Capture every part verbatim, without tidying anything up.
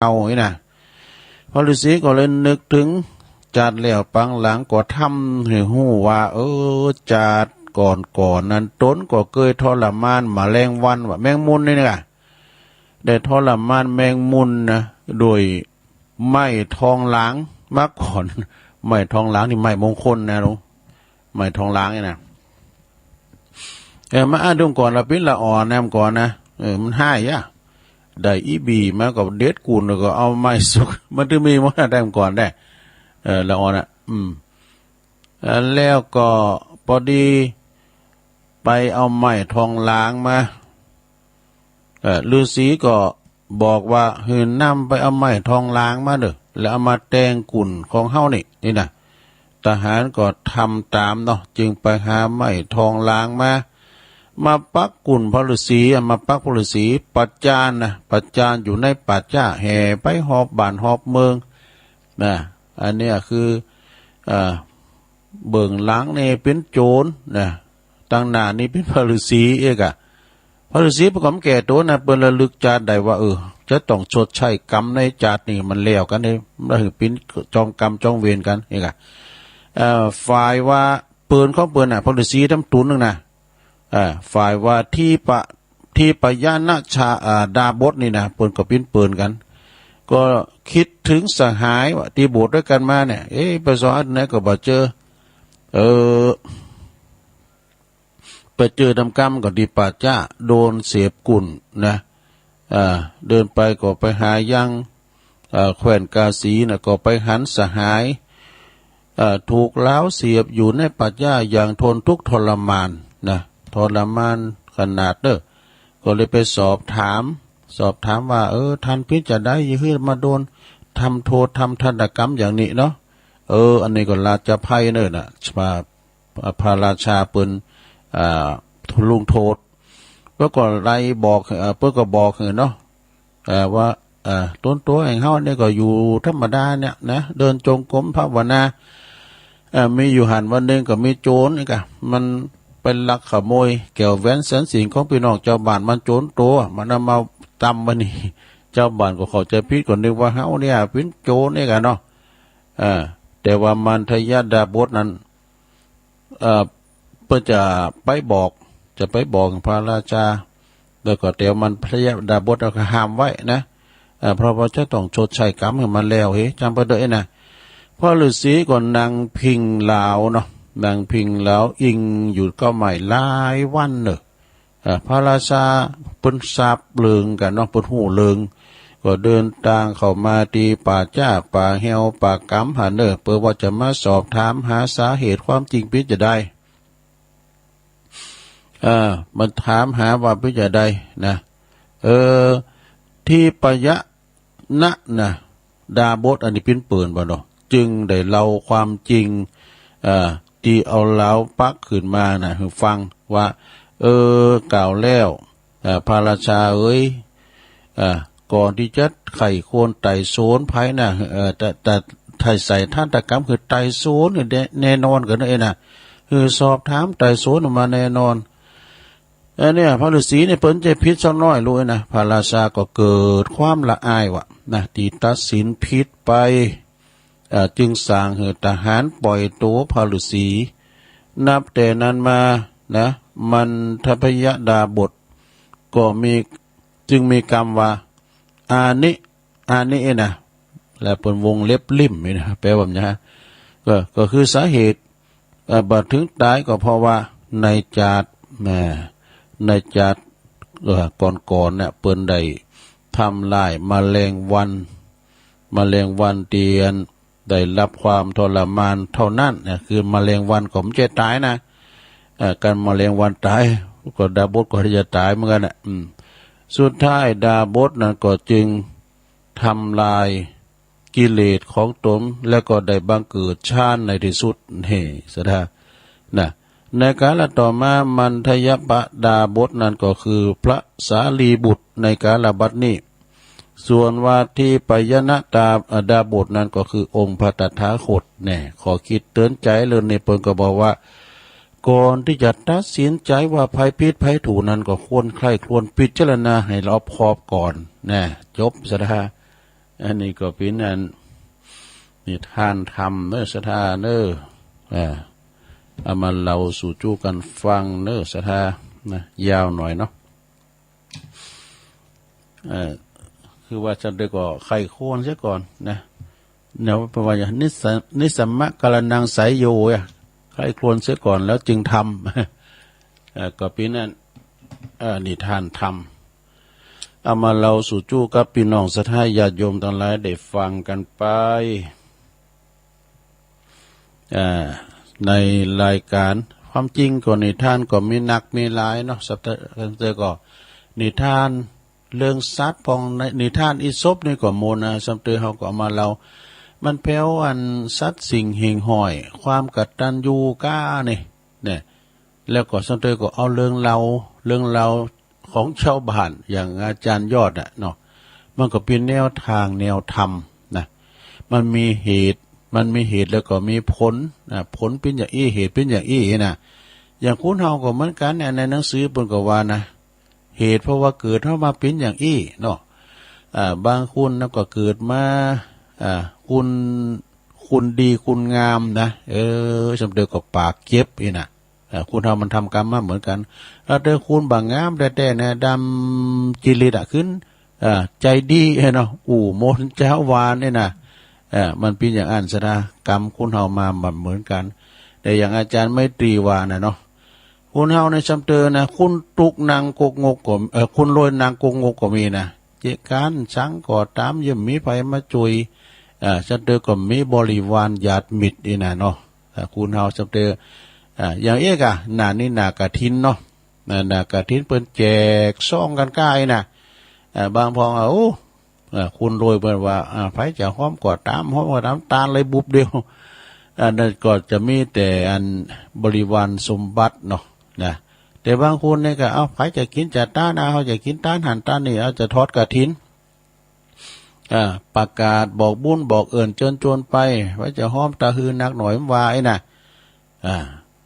เอานี่นะ พระฤาษีก็เลยนึกถึงจาติแล้วปางหลัง ก็ทำให้ฮู้ว่า เออ จาติก่อนๆ นั้นตนก็เกยทรมานแมลงวันว่าแมงมุมนี่นะ ได้ทรมานแมงมุมนะ โดยไม้ทองหลางมาก่อน ไม้ทองหลางนี่ไม้มงคลนะลูก ไม้ทองหลางนี่นะ เออ มาอ้าดุมก่อนละปิ้นละอ่อนแนมก่อนนะ เออ มันฮ้ายอะ ได้อีบีมาก็เด็ดกุ่นแล้วก็เอาไม้สุก มันถึงมีมดอะแนมก่อนได้ เออ ละอ่อนอะ อืม เออ แล้วก็พอดีไปเอาไม้ทองหลางมา เออ ฤาษีก็บอกว่า หื้อนำไปเอาไม้ทองหลางมาเด้อ แล้วเอามาแต่งกุ่นของเฮานี่ นี่นะ ทหารก็ทำตามเนาะ จึงไปหาไม้ทองหลางมา มาปักกุ่นพระฤาษี เอามาปักพระฤาษี ประจานนะ ประจานอยู่ในป่าจ๊า แห่ไปฮอบบ้านฮอบเมืองนะ อันเนี้ยคือ เอ่อ เบื้องหลังนี่เป็นโจรนะ ตังหน้านี่เป็นพระฤาษีเอกอะ พระฤาษีเปิ้นก็แก่ตัวนะ เปิ้นระลึกจาติได้ว่า เออ จะต้องชดใช้กรรมในจาตินี้มันแล้วกันเด้ มันถึงเป็นจองกรรมจองเวรกันเอกอะ เอ่อ ฝ่ายว่าปืนของเปิ้นน่ะ พระฤาษีทำตุนหนึ่งนะ เอ่อ ฝ่ายว่าทิพะ ทิพยะนะชา อ่า ดาบสนี่นะ เปิ้นก็ปิ้นปืนกัน ก็คิดถึงสหายว่าที่บวชด้วยกันมาเนี่ย เอ๊ะ ไปสอนไหนก็บ่เจอ เออ ไปเจอดำกำก็ที่ป่าจ๊า โดนเสียบกุ่นนะ อ่า เดินไปก็ไปหายัง อ่า แคว้นกาสีนะ ก็ไปหันสหาย อ่า ถูกลาวเสียบอยู่ในป่าจ๊าอย่างทนทุกข์ทรมานนะ ทรมานขนาดเด้อ ก็เลยไปสอบถาม สอบถามว่า เออ ท่านปิ้นจะได้ยังหื้อมาโดนทำโทษทำทันตกรรมอย่างนี้เนาะ เออ อันนี้ก็ราชภัยเนอะนะ พระ พระราชาเปิ้น อ่า ลงโทษ เปิ้นก็ไล่บอก เอ่อ เปิ้นก็บอกหื้อเนาะ เอ่อ ว่า เอ่อ ตนตัวแห่งเฮาเนี่ยก็อยู่ธรรมดาเนี่ยนะ เดินจงกรมภาวนา เอ่อ มีอยู่หั้นวันหนึ่งก็มีโจรนี่กะ มันไปลักขโมยแก้วแหวนแสนสินของพี่น้องชาวบ้าน มันโจรตัว มันเอามาตำวันนี้ ชาวบ้านก็เข้าใจผิด ก็นึกว่าเฮาเนี่ยเป็นโจรนี่กะเนาะ เอ่อ แต่ว่ามันทยดาบสนั้น เอ่อ เปิ้นจะไปบอก จะไปบอกพระราชา แล้วก็แต่มันพระยาดาบสก็ห้ามไว้นะ เอ่อ เพราะว่าจะต้องชดใช้กรรมให้มันแล้ว เฮ้ย จำไปเด้อนะ พระฤาษีก็นั่งพิงเหลาเนาะ นั่งพิงเหลาอิงอยู่กับไม้หลายวันเนอะ เอ่อ พระราชาเปิ้นทราบเรื่องกันเนาะ เปิ้นฮู้เรื่อง ก็เดินตางเข้ามาที่ป่าจ๊า ป่าแฮว ป่ากำหั้นเนอะ เปิ้นว่าจะมาสอบถามหาสาเหตุความจริงปิ้นจะได้ เอ่อ มาถามหาว่าปิ้นจะได้นะ เออ ทิพยะ นะ นะ ดาบสอันนี้ปิ้นปืนบ่เนาะ จึงได้เล่าความจริง เอ่อ ที่เอาเหลาปักขึ้นมานะ หื้อฟังว่า เออ กล่าวแล้ว เอ่อ พระราชาเอ๋ย เอ่อ ก่อนที่จะไขควรไต่สวนไพร่นะ เอ่อ แต่ แต่ไถ่ไส่ทันตกรรมคือไต่สวนเนี่ยแน่ แน่นอนกันเองนะ คือสอบถามไต่สวนออกมาแน่นอน อันเนี้ยพระฤาษีเนี่ยเปิ้นจะผิดสักน้อยลูกนะ พระราชาก็เกิดความละอายว่ะนะ ที่ตัดสินผิดไป เอ่อ จึงสั่งให้ทหารปล่อยตัวพระฤาษี นับแต่นั้นมานะ มันทพยดาบสก็มี จึงมีกรรมว่า อานิ อานินะ และเปิ้นวงเล็บลิ่มนี่นะ แปลว่าหยัง ก็ ก็คือสาเหตุ เอ่อ บ่ถึงตายก็เพราะว่าในจาติ แหม ในจาติ เอ่อ ก่อนๆ เนี่ย เปิ้นได้ทำลายแมลงวัน แมลงวันที่ได้รับความทรมานเท่านั้นเนี่ย คือแมลงวันก็บ่ใจ้ตายนะ เอ่อ คันแมลงวันตาย ก็ดาบสก็จะตายเหมือนกันน่ะ อืม สุดท้ายดาบสนั้นก็จึง ทำลายกิเลสของตน แล้วก็ได้บังเกิดฌานในที่สุด นี่ ศรัทธา นะ ในกาลต่อมา มันทยปดาบสนั้นก็คือพระสารีบุตรในกาลบัดนี้ ส่วนว่าทิพยะนะดาบสนั้นก็คือองค์พระตถาคต แน่ ข้อคิดเตือนใจเรื่องนี้เปิ้นก็บอกว่า ก่อนที่จะตัดสินใจว่าไผผิดไผถูกนั้น ก็ควรใคร่ครวญพิจารณาให้รอบคอบก่อน แน่ จบ ศรัทธา อันนี้ก็เป็นอันนิทานธรรมเนอะศรัทธาเนอะ อ่า เอามาเล่าสู่จู้กันฟังเนอะศรัทธานะ ยาวหน่อยเนาะ เอ่อ คือว่าจะได้ก็ไข้ควรเสียก่อนนะ เนี่ย เพราะว่านิสสะ นิสสัมมะการนังไสโยอะ ไข้ควรเสียก่อนแล้วจึงทำ เอ่อ ก็เป็นอัน เอ่อ นิทานธรรม เอามาเล่าสู่จู้กับพี่น้องศรัทธาญาติโยมทั้งหลายได้ฟังกันไป อ่า ในรายการ ความจริงก็นิทานก็มีนักมีหลายเนาะ ศรัทธา ศรัทธาก็นิทานเรื่องสัตว์พอง ในนิทานอีสปนี่ก็โมนะ ศรัทธาเฮาก็เอามาเล่า มันแผวอันสัตว์สิ่งหิ่งห้อย ความกตัญญูกานี่ เนี่ย แล้วก็ศรัทธาก็เอาเรื่องเล่า เรื่องเล่าของชาวบ้านอย่างอาจารย์ยอดอะเนาะ มันก็เป็นแนวทางแนวธรรมนะ มันมีเหตุ มันมีเหตุแล้วก็มีผลนะ ผลเป็นอย่างอี้ เหตุเป็นอย่างอี้นะ อย่างคนเฮาก็เหมือนกันเนี่ย ในหนังสือเปิ้นก็ว่านะ เหตุเพราะว่าเกิดเฮามาเป็นอย่างอี้เนาะ อ่า บางคนนะก็เกิดมา อ่า คน คนดีคนงามนะ เออ ศรัทธาก็ปากเจ็บอี้นะ เอ่อ คนเฮามันทำกรรมมาเหมือนกัน ถ้าเจอคนบ่งามแต๊ๆ นะ ดำจิริตอะ ขึ้น เอ่อ ใจดีเนาะ อู้มนต์จาหวานนี่นะ เอ่อ มันเป็นอย่างอั้นศรัทธา กรรมคนเฮามาบ่เหมือนกัน แต่อย่างอาจารย์ไมตรีว่าน่ะเนาะ คนเฮาในศรัทธานะ คนตุ๊กข์นั่งกกงกก็ เอ่อ คนรวยนั่งกกงกก็มีนะ เจอการสังก็ตาม ย่อมมีไผมาช่วย เอ่อ ศรัทธาก็มีบริวารญาติมิตรอี้นะเนาะ อ่า คนเฮาศรัทธา อ่า อย่างเอกอะ หน้านี้หน้ากฐินเนาะ หน้า หน้ากฐินเปิ้นแจกซองกันก้าอี้นะ อ่า บางพองอะ โอ้ อ่า คนรวยเปิ้นว่า อ่า ไผจะหอมก็ตาม หอมก็ตาม ตานเลยบุบเดียว อันนั้นก็จะมีแต่อันบริวารสมบัติเนาะ นะ แต่บางคนนี่ก็ เอ้า ไผจะกินจะตาน เฮาจะกินตานหั้นตานนี้ เฮาจะทอดกฐิน อ่า ประกาศบอกบุญบอกเอิ้นเชิญชวนไป ว่าจะหอมตาหือนักหน่อยว่าอี้นะ อ่า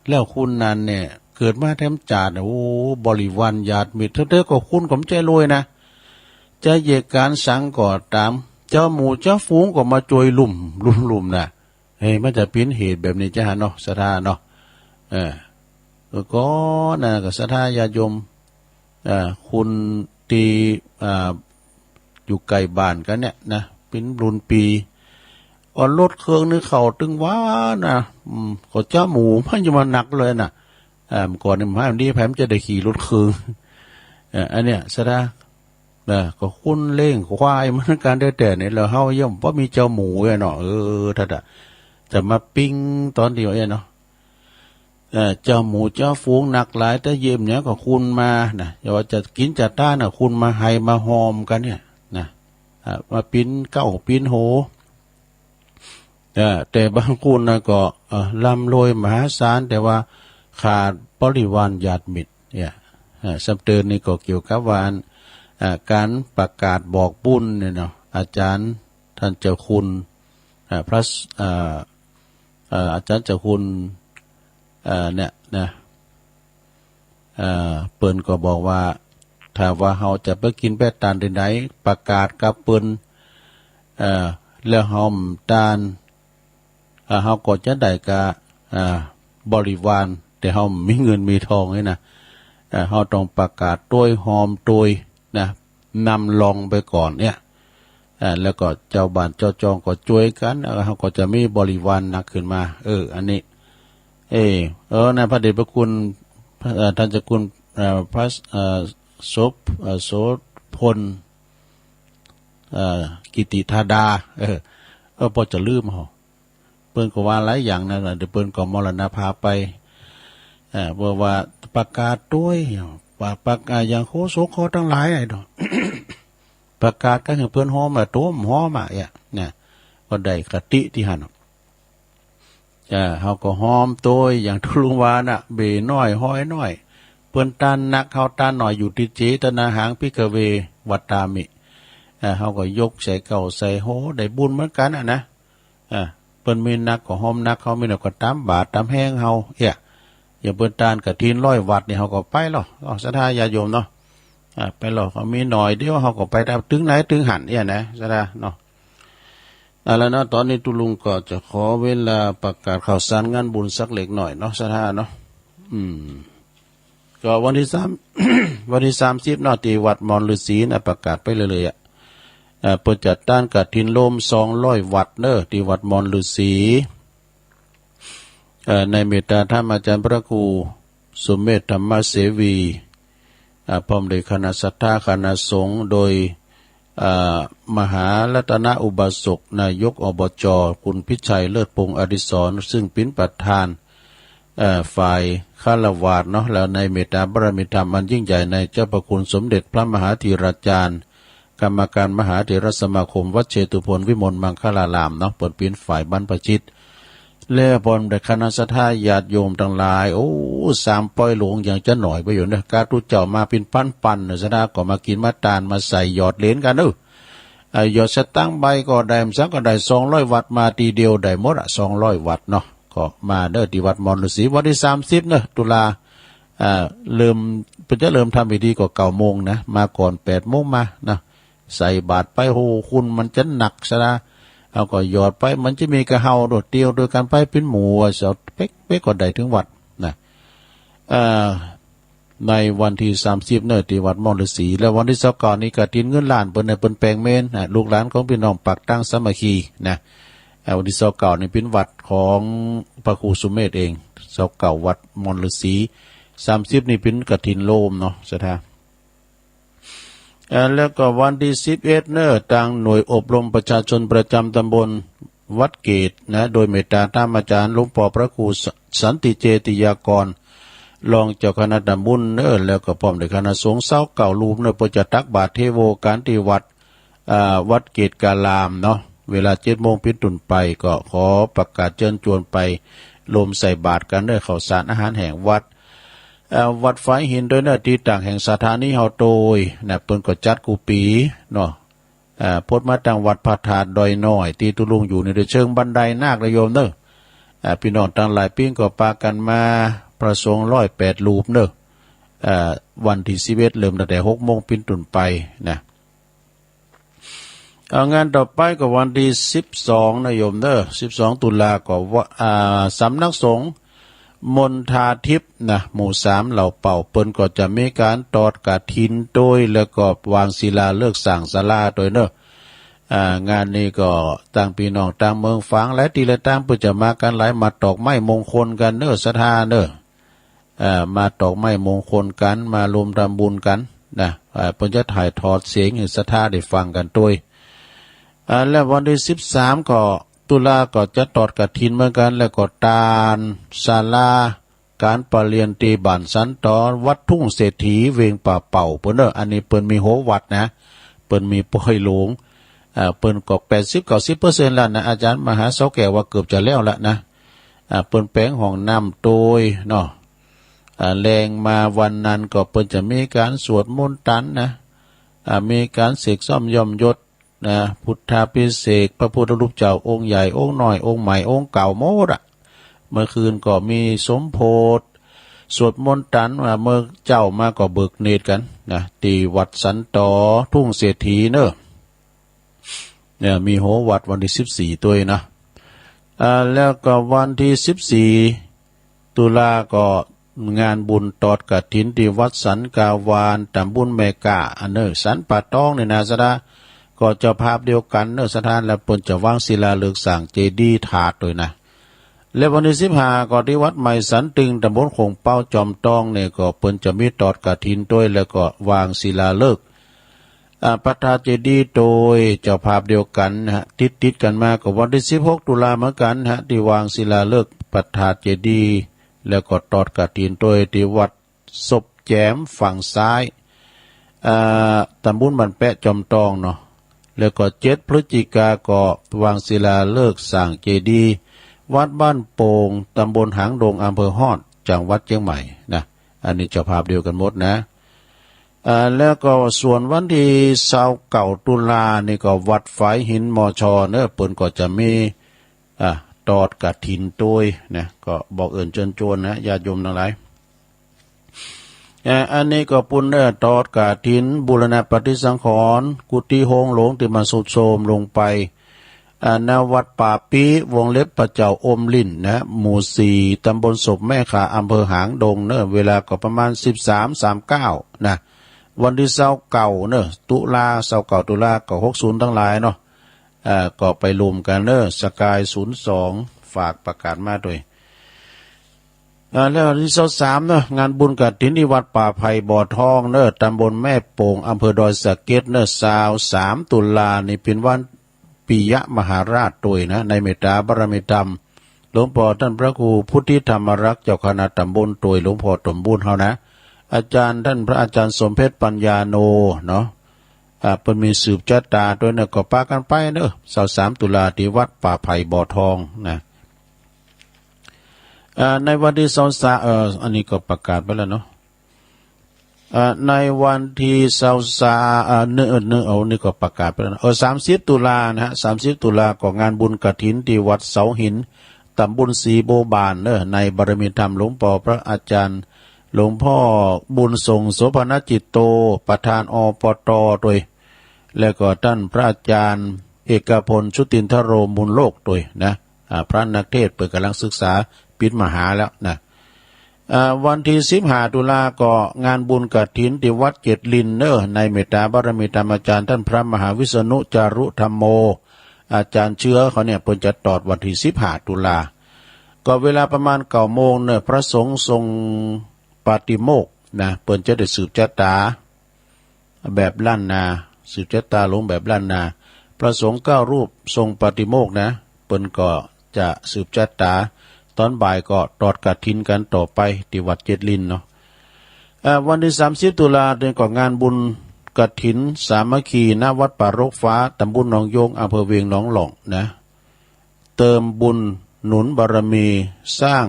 แล้วคนนั้นเนี่ย เกิดมาแถมจาดเนี่ย โอ้ บริวารญาติมิตร เตื้อๆ ก็คนก็บ่ใจ้รวยนะ จะเหตุการณ์สังก็ตาม เจ้าหมู่เจ้าฝูงก็มาช่วยลุ่ม ลุ่มๆ นะ เฮ้ย มันจะเป็นเหตุแบบนี้จ้ะเนาะ ศรัทธาเนาะ เออ ก็นั่นก็ศรัทธาญาติโยม อ่า คนตี้ อ่า อยู่ใกล้บ้านกันเนี่ยนะ เป็นรุ่นปี๋ เอารถเครื่องนี่เข้าตึงว่านะ อืม ก็เจ้าหมู่มันจะมาหนักเลยนะ อ่า เมื่อก่อนนี่มันดี ไผมันจะได้ขี่รถเครื่อง เอ่อ อันเนี้ยศรัทธา นะ ก็คนเลี้ยงควายเหมือนกันแต๊ๆ นี่ แล้วเฮาย่อมบ่มีเจ้าหมู่อะเนาะ เออ ถ้าจะมาปิ๊งตอนเดียวเนี่ยเนาะ เอ่อ เจ้าหมู่เจ้าฝูงนักหลาย แต่เยี่ยมเนี่ยก็คนมานะ อย่าว่าจะกินจะตานนะ คนมาไห้มาหอมกันเนี่ยนะ อ่า มาปิ้นเก๊าปิ้นโห เอ่อ แต่บางคนนะก็ เอ่อ ร่ำรวยมหาศาล แต่ว่าขาดบริวารญาติมิตรเนี่ย เอ่อ ศรัทธานี่ก็เกี่ยวกับว่า เอ่อ การประกาศบอกบุญเนี่ยเนาะ อาจารย์ท่านเจ้าคุณ เอ่อ พระ เอ่อ เอ่อ อาจารย์เจ้าคุณ เอ่อ เนี่ยนะ เอ่อ เปิ้นก็บอกว่า ถ้าว่าเฮาจะไปกินไปตานตี้ไหน ประกาศกับเปิ้น เอ่อ แล้วเฮาตาน เอ่อ เฮาก็จะได้กะ เอ่อ บริวาร แต่เฮามีเงินมีทองนี่นะ เอ่อ เฮาต้องประกาศตวยหอมตวย นะ นำรองไปก่อนเนี่ย อ่า แล้วก็เจ้าบ้านเจ้าจองก็ช่วยกัน แล้วเฮาก็จะมีบริวารหนักขึ้นมา เออ อันนี้ เออ เออ นะ พระเดชพระคุณ เอ่อ ท่านเจ้าคุณ เอ่อ พระ เอ่อ โส เอ่อ โสพล เอ่อ กิติธาดา เออ เออ พอจะลืมเหรอ เปิ้นก็ว่าหลายอย่างนะ เดี๋ยวเปิ้นก็มรณภาพไป อ่า เพราะว่าประกาศตวย ว่าประกาศอย่างโฆษกเขาทั้งหลายไอ้ดอก ประกาศก็ให้เปิ้นหอมอะ โตมหอมอะ เนี่ย นะ ก็ได้คติตี้หั้น อ่า เฮาก็หอมตวย อย่างที่ลุงว่าน่ะ เบ้น้อย ฮ้อยน้อย เปิ้นตานหนัก เฮาตานน้อย อยู่ตี้เจตนาหัง ภิกขเว วัตตามิ อ่า เฮาก็ยกใส่เก๊าใส่โห ได้บุญเหมือนกันอะนะ อ่า เปิ้นมีหนักก็หอมหนัก เฮามีน้อยก็ตามบาตรตามแฮงเฮา เอี้ย อย่างเปิ้นตานกฐินร้อยวัตต์นี่ เฮาก็ไปลอ เอ้า ศรัทธาญาติโยมเนาะ อ่า ไปลอ เฮามีน้อยเดียว เฮาก็ไปตามตึงไหนตึงหั้น เอี้ยนะ ศรัทธาเนาะ เอาละเนาะ ตอนนี้ตุ๊ลุงก็จะขอเวลาประกาศข่าวสารงานบุญสักเล็กน้อยเนาะ ศรัทธาเนาะ อืม ก็วันที่สาม วันที่สามสิบเนาะ ที่วัดมอนฤๅษีนะ ประกาศไปเรื่อยๆ อ่ะ เอ่อ เปิ้นจัดตั้งกฐินโฮมสองร้อยวัตต์เนาะ ที่วัดมอนฤๅษี เอ่อ ในเมตตาธรรมอาจารย์พระครูสุเมธธรรมเสวี อ่า พร้อมด้วยคณะศรัทธาคณะสงฆ์ โดย อ่า มหารัตนอุบาสก นายก อบจ คุณพิชัย เลิศพงษ์อดิศร ซึ่งเป็นประธาน เอ่อ ฝ่ายฆราวาสเนาะ แล้วในเมตตาบารมีธรรมอันยิ่งใหญ่ในเจ้าพระคุณสมเด็จพระมหาธีราจารย์ กรรมการมหาเถรสมาคมวัดเชตุพนวิมลมังคลารามเนาะ เปิ้นเป็นฝ่ายบรรพชิต และพร้อมด้วยคณะศรัทธาญาติโยมทั้งหลาย โอ้ สามปอยหลวงยังจะหน่อยไปอยู่เนอะ กาตุ๊เจ้ามาเป็นปันๆ เนอะ ศรัทธาก็มากินมาตานมาใส่หยอดเหรียญกันเนอะ เอ่อ หยอดสตางค์ใบก็ได้ มันสักก็ได้ สองร้อยวัตต์ มาทีเดียวได้หมดอะ สองร้อยวัตต์เนาะ ก็มาเนอะ ที่วัดมอนฤๅษี วันที่สามสิบเนอะ ตุลา อ่า เริ่ม เปิ้นจะเริ่มทำพิธีก็เก้าโมงนะ มาก่อนแปดโมงมานะ ใส่บาตรไป โห คุณมันจะหนักซะนะ เอาก็หยอดไป มันจะมีกระเฮาโดดเดี่ยวโดยการไปเป็นหมู่ เสาเป๊กๆ ก็ได้ถึงวัดนะ เอ่อ ในวันที่สามสิบเนอะ ที่วัดมอนฤๅษี แล้ววันที่ซาวเก้านี่กฐินเงินล้าน เปิ้นให้เปิ้นแปลงเมนนะ ลูกหลานของพี่น้องปากตางสามัคคีนะ เอ่อ วันที่ซาวเก้านี่เป็นวัตต์ของพระครูสุเมธเอง ซาวเก้าวัดมอนฤๅษี สามสิบนี่เป็นกฐินโฮมเนาะ ศรัทธา เอ่อ แล้วก็วันที่สิบเอ็ดเนอะ ตางหน่วยอบรมประชาชนประจำตำบลวัดเกตนะ โดยเมตตาธรรมอาจารย์หลวงพ่อพระครูส- สันติเจติยากร รองเจ้าคณะตำบลเนอะ แล้วก็พร้อมด้วยคณะสงฆ์ซาวเก้ารูปเนอะ เปิ้นจะตักบาตรเทโวกันที่วัด อ่า วัดเกตการามเนาะ เวลาเจ็ดโมงเป็นต้นไป ก็ขอประกาศเชิญชวนไปรวมใส่บาตรกันเนอะ ข้าวสารอาหารแห้งวัด เอ่อ วัดฝายหินโดยเนอะ ตี้ตั้งแห่งสถานีเฮาโตยนะ เปิ้นก็จัดกู้ปีเนาะ เอ่อ พดมาตั้งวัดพระธาตุดอยน้อย ตี้ตุ๊ลุงอยู่นี่โดยเชิงบันไดนาคนะโยมเนอะ เอ่อ พี่น้องตังหลายปิ้งก็ปากันมา พระสงฆ์ร้อยแปดรูปเนอะ เอ่อ วันที่สิบเอ็ดเริ่มตั้งแต่หกโมงเป็นต้นไปนะ เอางานต่อไปก็วันที่สิบสองนะโยมเนอะ สิบสองตุลาก็ว่า อ่า สำนักสงฆ์มณฑาทิพย์นะ หมู่สามเหล่าเป่า เปิ้นก็จะมีการตอดกฐินโตย แล้วก็วางศิลาฤกษ์สร้างศาลาโตยเนอะ อ่า งานนี้ก็ตังพี่น้องตังเมืองฝางหลายตี้หลายตาง เปิ้นจะมากันหลาย มาตอกไม้มงคลกันเนอะ ศรัทธาเนอะ เอ่อ มาตอกไม้มงคลกัน มาร่วมทำบุญกันนะ เอ่อ เปิ้นจะถ่ายทอดเสียงให้ศรัทธาได้ฟังกันโตย อ่า และวันที่สิบสามก็ ตุลาก็จะตอดกฐินเหมือนกัน แล้วก็ตานศาลาการประเรียนตี้บ้านสันตอ วัดทุ่งเศรษฐี เวียงป่าเป่า เปิ้นเนอะ อันนี้เปิ้นมีโฮวัตต์นะ เปิ้นมีปอยหลวง อ่า เปิ้นก็แปดสิบเก้าสิบเปอร์เซ็นต์แล้วนะ อาจารย์มหาเสาแก้วว่าเกือบจะแล้วละนะ อ่า เปิ้นแปลงห้องน้ำโตยเนาะ อ่า แลงมาวันนั้นก็เปิ้นจะมีการสวดมนต์ตันนะ อ่า มีการเสกซ่อมย้อมยศนะ พุทธาภิเษกพระพุทธรูปเจ้าองค์ใหญ่องค์น้อยองค์ใหม่องค์เก่าหมดอะ เมื่อคืนก็มีสมโภช สวดมนต์ตัน ว่าเมื่อเจ๊ามาก็เบิกเนตรกันนะ ตี้วัดสันตอทุ่งเศรษฐีเนอะ เนี่ย มีโฮวัตต์วันที่สิบสี่โตยนะ อ่า แล้วก็วันที่สิบสี่ตุลาก็งานบุญตอดกฐินตี้วัดสันกาวาน ตำบลแม่ก้า อันเนอะ สันป่าตองนี่นะศรัทธา ก็เจ้าภาพเดียวกันเนอะศรัทธา แล้วเปิ้นจะวางศิลาฤกษ์สร้างเจดีย์ธาตุโตยนะ และวันที่สิบห้าก็ตี้วัดใหม่สันตึง ตำบลโขงเป๊า จอมตองเนี่ยก็เปิ้นจะมีตอดกฐินโตย แล้วก็วางศิลาฤกษ์ อ่า พระธาตุเจดีย์โตย เจ้าภาพเดียวกันนะฮะ ติดๆ กันมาก็วันที่สิบหกตุลาเหมือนกันฮะ ตี้วางศิลาฤกษ์พระธาตุเจดีย์ แล้วก็ตอดกฐินโตยตี้วัดศพแจมฝั่งซ้าย อ่า ตำบลบ้านแปะ จอมตองเนาะ แล้วก็เจ็ดพฤศจิกาก็วางศิลาฤกษ์สร้างเจดีย์ วัดบ้านโป่ง ตำบลหางดง อำเภอฮอด จังหวัดเชียงใหม่นะ อันนี้เจ้าภาพเดียวกันหมดนะ อ่า แล้วก็ส่วนวันที่ซาวเก้าตุลานี่ก็วัดฝายหิน มช เนอะ เปิ้นก็จะมี อ่า ตอดกฐินโตยนะ ก็บอกเอิ้นเชิญชวนนะ ญาติโยมทั้งหลาย อ่า อันนี้ก็ปูนเนอะ ตอดกฐิน บูรณะปฏิสังขรณ์ กุฏิโฮงหลวงตี้มันทรุดโทรมลงไป อ่า ณ วัดป่าปี้ วงเล็บ พระเจ้าอมรินทร์นะ หมู่สี่ ตำบลศพแม่ข่า อำเภอหางดงเนอะ เวลาก็ประมาณ สิบสามสามเก้า นะ วันที่ซาวเก้าเนอะ ตุลา ซาวเก้า ตุลา ก็ หกศูนย์ ทั้งหลายเนาะ เอ่อ ก็ไปรวมกันเนอะ สกาย ศูนย์สอง ฝากประกาศมาด้วย อ่า แล้ววันที่ซาวสามเนอะ งานบุญกฐินที่วัดป่าไผ่บ่อทองเนอะ ตำบลแม่โป่ง อำเภอดอยสะเก็ดเนอะ ซาวสาม ตุลานี่เป็นวันปิยมหาราชโตยนะ ในเมตตาบารมีธรรม หลวงพ่อท่านพระครูพุทธิธรรมรักษ์ เจ้าคณะตำบลโตย หลวงพ่อตมบุญเฮานะ อาจารย์ท่านพระอาจารย์สมเพชรปัญญาโนเนาะ อ่า เปิ้นมีสืบชะตาโตยเนอะ ก็ปากันไปเนอะ ซาวสาม ตุลาที่วัดป่าไผ่บ่อทองนะ อ่า ในวันที่ซาวสาม เอ่อ อันนี้ก็ประกาศไปแล้วเนาะ อ่า ในวันที่ซาวสาม อ่า เนอะ เนอะ เอา นี่ก็ประกาศไปแล้วนะ เออ สามสิบ ตุลานะฮะ สามสิบ ตุลาก็งานบุญกฐินที่วัดเสาหิน ตำบลศรีบัวบานเนอะ ในบารมีธรรมหลวงพ่อพระอาจารย์ หลวงพ่อบุญส่งโสภณจิตโต ประธาน อปต โตย แล้วก็ท่านพระอาจารย์เอกพล ชุตินทโร มูลโลกโตยนะ อ่า พระนักเทศน์เปิ้นกำลังศึกษาปิดมหาแล้วนะ อ่า วันที่สิบห้า ตุลาก็งานบุญกฐินที่วัดเจ็ดลินเนอะ ในเมตตาบารมีธรรมอาจารย์ท่านพระมหาวิษณุจารุธัมโม อาจารย์เชื้อเขาเนี่ย เปิ้นจะตอดวันที่สิบห้า ตุลา ก็เวลาประมาณเก้าโมงเนอะ พระสงฆ์ทรงปาฏิโมกข์นะ เปิ้นจะได้สืบชะตา แบบล้านนา สืบชะตาลงแบบล้านนา พระสงฆ์เก้ารูปทรงปาฏิโมกข์นะ เปิ้นก็จะสืบชะตา ตอนบ่ายก็ตอดกฐินกันต่อไปที่วัดเจ็ดลินเนาะ เอ่อ วันที่สามสิบ ตุลาเนี่ยก็งานบุญกฐินสามัคคี ณ วัดป่ารกฟ้า ตำบลหนองโยง อำเภอเวียงหนองหล่องนะ เติมบุญหนุนบารมีสร้าง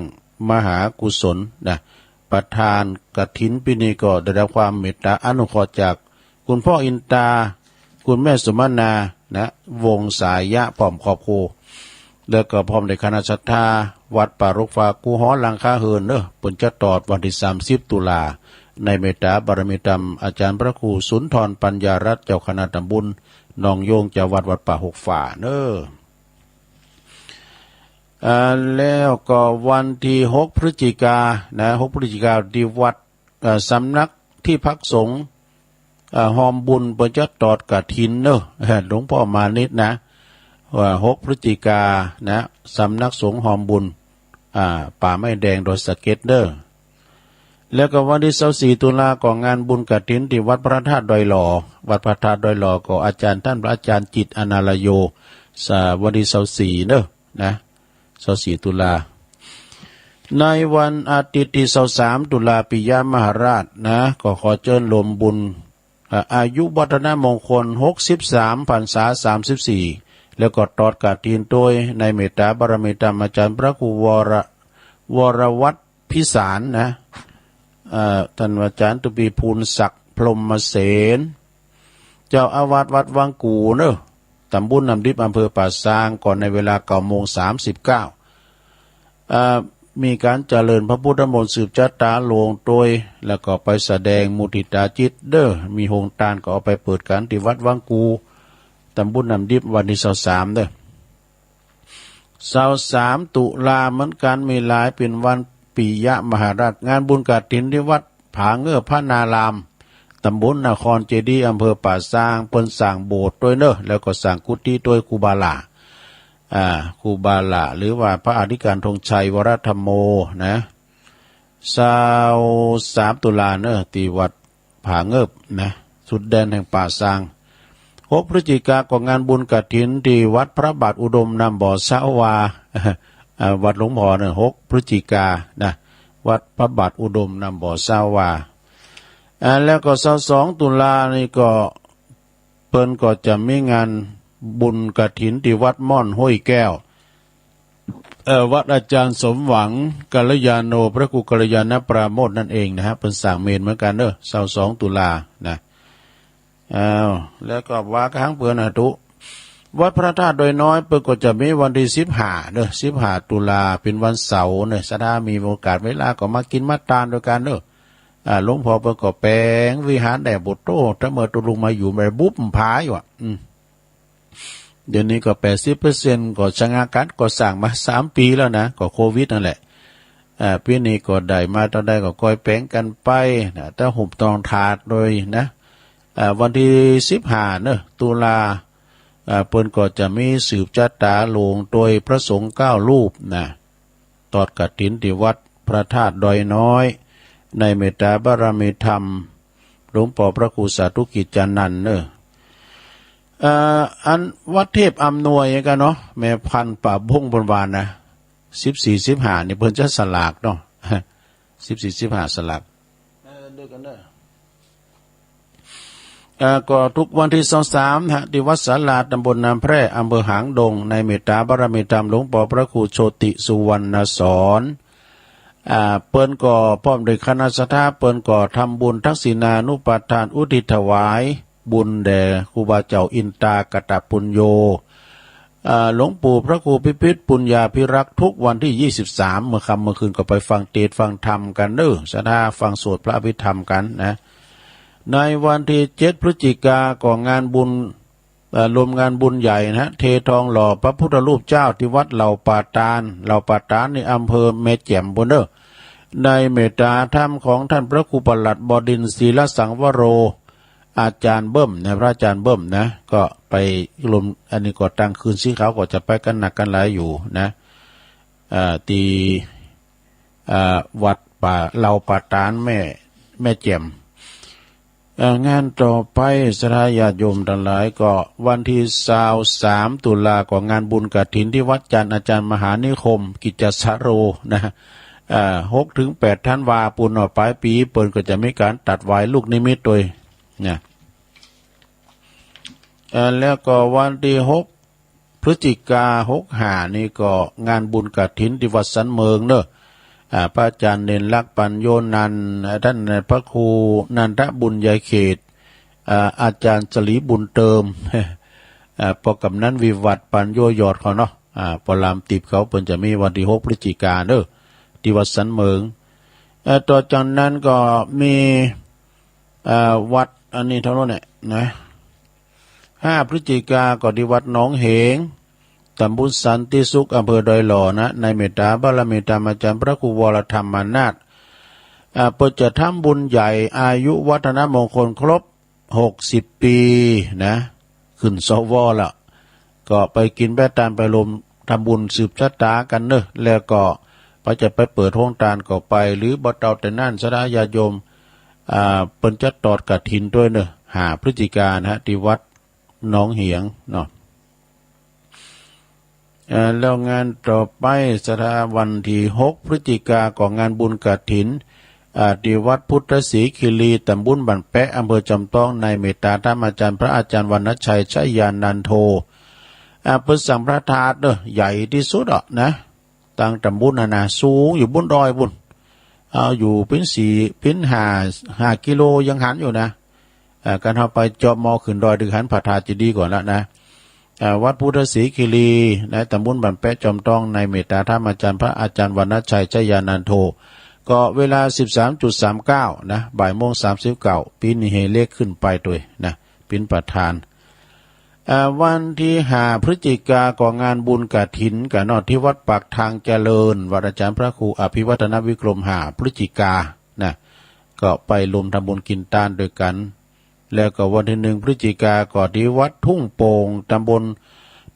มหากุศลนะ ประธานกฐินปีนี้ก็ได้รับความเมตตาอนุเคราะห์จากคุณพ่ออินตา คุณแม่สุมนานะ วงศายะ พร้อมครอบครัว แล้วก็พร้อมด้วยคณะศรัทธาวัดป่ารกฟ้ากู้หอหลังคาเฮือนเนอะ เปิ้นจะตอดวันที่สามสิบ ตุลา ในเมตตาบารมีธรรมอาจารย์พระครูสุนทรปัญญารัตน์ เจ้าคณะตำบลหนองโยง เจ้าวัดวัดป่าหกฟ้าเนอะ อ่า แล้วก็วันที่หก พฤศจิกานะ หก พฤศจิกาที่วัด เอ่อ สำนักที่พักสงฆ์ เอ่อ ฮอมบุญเปิ้นจะตอดกฐินเนอะ หลวงพ่อมานิตนะ ว่า หก พฤศจิกานะ สำนักสงฆ์ฮอมบุญ อ่า ป่าไม้แดงดอยสะเก็ดเนอะ แล้วก็วันที่ซาวสี่ ตุลาก็งานบุญกฐินที่วัดพระธาตุดอยหล่อ วัดพระธาตุดอยหล่อก็อาจารย์ท่านพระอาจารย์จิตร อนาลโย สา วันที่ซาวสี่ เนอะ นะ ซาวสี่ ตุลา ในวันอาทิตย์ที่ซาวสาม ตุลา ปิยมหาราชนะ ก็ขอเจิญรวมบุญ อ่า อายุวัฒนมงคล หกสิบสาม พรรษา สามสิบสี่ แล้วก็ตอดกฐินโตยในเมตตาบารมีธรรมอาจารย์พระครูวร วรวัฒน์พิสารนะ เอ่อ ท่านอาจารย์ตุปีพูนศักดิ์พรหมเสน เจ้าอาวาสวัดวังกู่เนอะ ตำบลน้ำดิบ อำเภอป่าซาง ก่อนในเวลาเก้าโมงสามสิบเก้า เอ่อ มีการเจริญพระพุทธมนต์สืบชะตาหลวงโตย แล้วก็ไปแสดงมุทิตาจิตเด้อ มีโฮงทานก็เอาไปเปิดกันที่วัดวังกู่ ตำบลน้ำดิบ วันที่ซาวสามเด้อ ซาวสาม ตุลาเหมือนกัน มีหลาย เป็นวันปิยมหาราช งานบุญกฐินที่วัดผาเงือบพระนาราม ตำบลนครเจดีย์ อำเภอป่าซาง เปิ้นสร้างโบสถ์โตยเนอะ แล้วก็สร้างกุฏิโตยครูบาหล่า อ่า ครูบาหล่า หรือว่าพระอธิการธงชัย วรธรรมโม นะ ซาวสาม ตุลาเนอะ ที่วัดผาเงือบนะ สุดแดนแห่งป่าซาง หก พฤศจิกาก็งานบุญกฐินที่วัดพระบาทอุดม น้ำบ่อสาวา อ่า วัดหลวงพ่อเนอะ หก พฤศจิกานะ วัดพระบาทอุดม น้ำบ่อสาวา อ่า แล้วก็ซาวสอง ตุลานี่ก็ เปิ้นก็จะมีงานบุญกฐินที่วัดม่อนห้วยแก้ว เอ่อ วัดอาจารย์สมหวัง กัลยาโน พระครูกัลยาณปราโมทย์นั่นเองนะฮะ เปิ้นสร้างเมรุเหมือนกันเนอะ ซาวสอง ตุลานะ อ้าว แล้วก็ว่ากันเปิ้นนะตุ วัดพระธาตุดอยน้อย เปิ้นก็จะมีวันที่สิบห้าเนอะ สิบห้า ตุลา เป็นวันเสาร์เนอะ ศรัทธามีโอกาสเวลาก็มากินมาตานด้วยกันเนอะ อ่า หลวงพ่อเปิ้นก็แปลงวิหารได้บุตโต ถ้าเมื่อตุลุงมาอยู่แบบบุบผาอยู่อ่ะ อืม เดี๋ยวนี้ก็แปดสิบเปอร์เซ็นต์ ก็ชะงักการก่อสร้างมาสามปีแล้วนะ ก็โควิดนั่นแหละ อ่า ปีนี้ก็ได้มาเท่าใดก็ค่อยแปลงกันไปนะ แต่หุบตองถาดโดยนะ อ่า วันที่สิบห้าเนอะ ตุลา อ่า เปิ้นก็จะมีสืบชะตาหลวงโดยพระสงฆ์เก้ารูปนะ ทอดกฐินที่วัดพระธาตุดอยน้อย ในเมตตาบารมีธรรม หลวงปอพระครูสาธุกิจจานันท์เนอะ เอ่อ อันวัดเทพอำนวยกันเนาะ แม่พันธุ์ป่าบงเปิ้นว่านะ สิบสี่ สิบห้า นี่เปิ้นจะสลากเนาะ สิบสี่ สิบห้า สลาก เออ เดียวกันเนอะ เอ่อ ก็ทุกวันที่ยี่สิบสามฮะ ที่วัดศาลา ตำบลน้ำแพร่ อำเภอหางดง ในเมตตาบารมีธรรม หลวงปอพระครูโชติสุวรรณสอน อ่า เปิ้นก็พร้อมด้วยคณะศรัทธา เปิ้นก็ทำบุญทักษิณานุปทานอุทิศถวายบุญแด่ครูบาเจ้าอินตากตปุญโญ อ่า หลวงปู่พระครูพิพิธปุญญาภิรักษ์ ทุกวันที่ยี่สิบสาม เมื่อค่ำเมื่อคืนก็ไปฟังเทศน์ฟังธรรมกันเด้อ ศรัทธาฟังสวดพระอภิธรรมกันนะ ในวันที่เจ็ดพฤศจิกาก็งานบุญ เอ่อ รวมงานบุญใหญ่นะฮะ เททองหล่อพระพุทธรูปเจ้าที่วัดเหล่าป่าตาด เหล่าป่าตาดนี่อำเภอแม่แจ่มปู้นเด้อ ในเมตตาธรรมของท่านพระครูปลัดบดินทร์ ศีลสังวโร อาจารย์เบิ้มนะ พระอาจารย์เบิ้มนะ ก็ไปรวม อันนี้ก็ตั้งคืนสีขาวก็จะไปกันนักกันหลายอยู่นะ เอ่อ ที่ อ่า วัดป่า เหล่าป่าตาดแม่ แม่แจ่ม เอ่อ งานต่อไป ศรัทธาญาติโยมทั้งหลาย ก็วันที่ยี่สิบสาม ตุลา ก็งานบุญกฐินที่วัดจันทร์ อาจารย์มหานิคม กิจจสโร นะ อ่า หกถึงแปดธันวาปู้นเนาะ ปลายปีเปิ้นก็จะมีการตัดหวายลูกนิมิตโดยนะ เอ่อ แล้วก็วันที่หก พฤศจิกา หกห้า นี่ก็งานบุญกฐินที่วัดสันเมิงเนอะ อ่า พระอาจารย์เณรลักษณ์ ปัญโญนันท์ อ่า ท่านพระครูนันทบุญญาเขต อ่า อาจารย์สลีบุญเติม อ่า ปอกำนันวิวัฒน์ ปัญโญยอดเขาเนาะ อ่า ปอลามติบเขา เปิ้นจะมีวันที่หก พฤศจิกาเนอะ ที่วัดสันเมิง เอ่อ ต่อจากนั้นก็มี เอ่อ วัดอันนี้เท่านั้นแหละนะ ห้า พฤศจิกาก็ที่วัดหนองเหง ตำบลสันติสุข อำเภอดอยหล่อนะ ในเมตตาบารมีธรรมอาจารย์พระครูวรธรรมนาถ อ่า เปิ้นจะทำบุญใหญ่อายุวัฒนมงคลครบ หกสิบ ปีนะ ขึ้น สว แล้ว ก็ไปกินแบะตาน ไปรวมทำบุญสืบชะตากันเนอะ แล้วก็ไปจะไปเปิดโฮงตานก็ไป หรือบ่เต้าแต่นั้น ศรัทธาญาติโยม อ่า เปิ้นจะทอดกฐินด้วยเนอะ ห้า พฤศจิกานะฮะ ที่วัดหนองเหงเนาะ เอ่อ แล้วงานต่อไป ศรัทธา วันที่หก พฤศจิกา ก็งานบุญกฐิน อ่า ที่วัดพุทธศรีคีรี ตำบลบ้านแปะ อำเภอจอมทอง ในเมตตาธรรมอาจารย์ พระอาจารย์วรรณชัย ชยานันโท อ่า เปิ้นสังฆทานเนอะ ใหญ่ที่สุดอะนะ ตังตำบลน่ะนะ สูงอยู่บนดอยปู้น เอาอยู่เป๋นสี่ เป๋นห้า ห้ากิโลยังหันอยู่นะ เอ่อ คันเฮาไปจอบมอขึ้นดอย ตึงหันพระธาตุเจดีย์ก่อนละนะ เอ่อ วัดพุทธศรีคีรี ในตำบลบ้านแปะ จอมทอง ในเมตตาธรรมอาจารย์ พระอาจารย์วรรณชัย ชยานันโท ก็เวลา สิบสามจุดสามเก้า นะ บ่ายโมงสามสิบเก้า ปี๋นี้เฮเล็กขึ้นไปตวยนะ เป๋นประธาน อ่า วันที่ห้า พฤศจิกา ก็งานบุญกฐินกั๋นเนาะ ที่วัดปากทางเจริญ วัดอาจารย์พระครูอภิวัฒนวิกรม ห้า พฤศจิกา นะ ก็ไปรวมทำบุญกินตานด้วยกั๋น แล้วก็วันที่หนึ่ง พฤศจิกา ก็ที่วัดทุ่งโป่ง ตำบล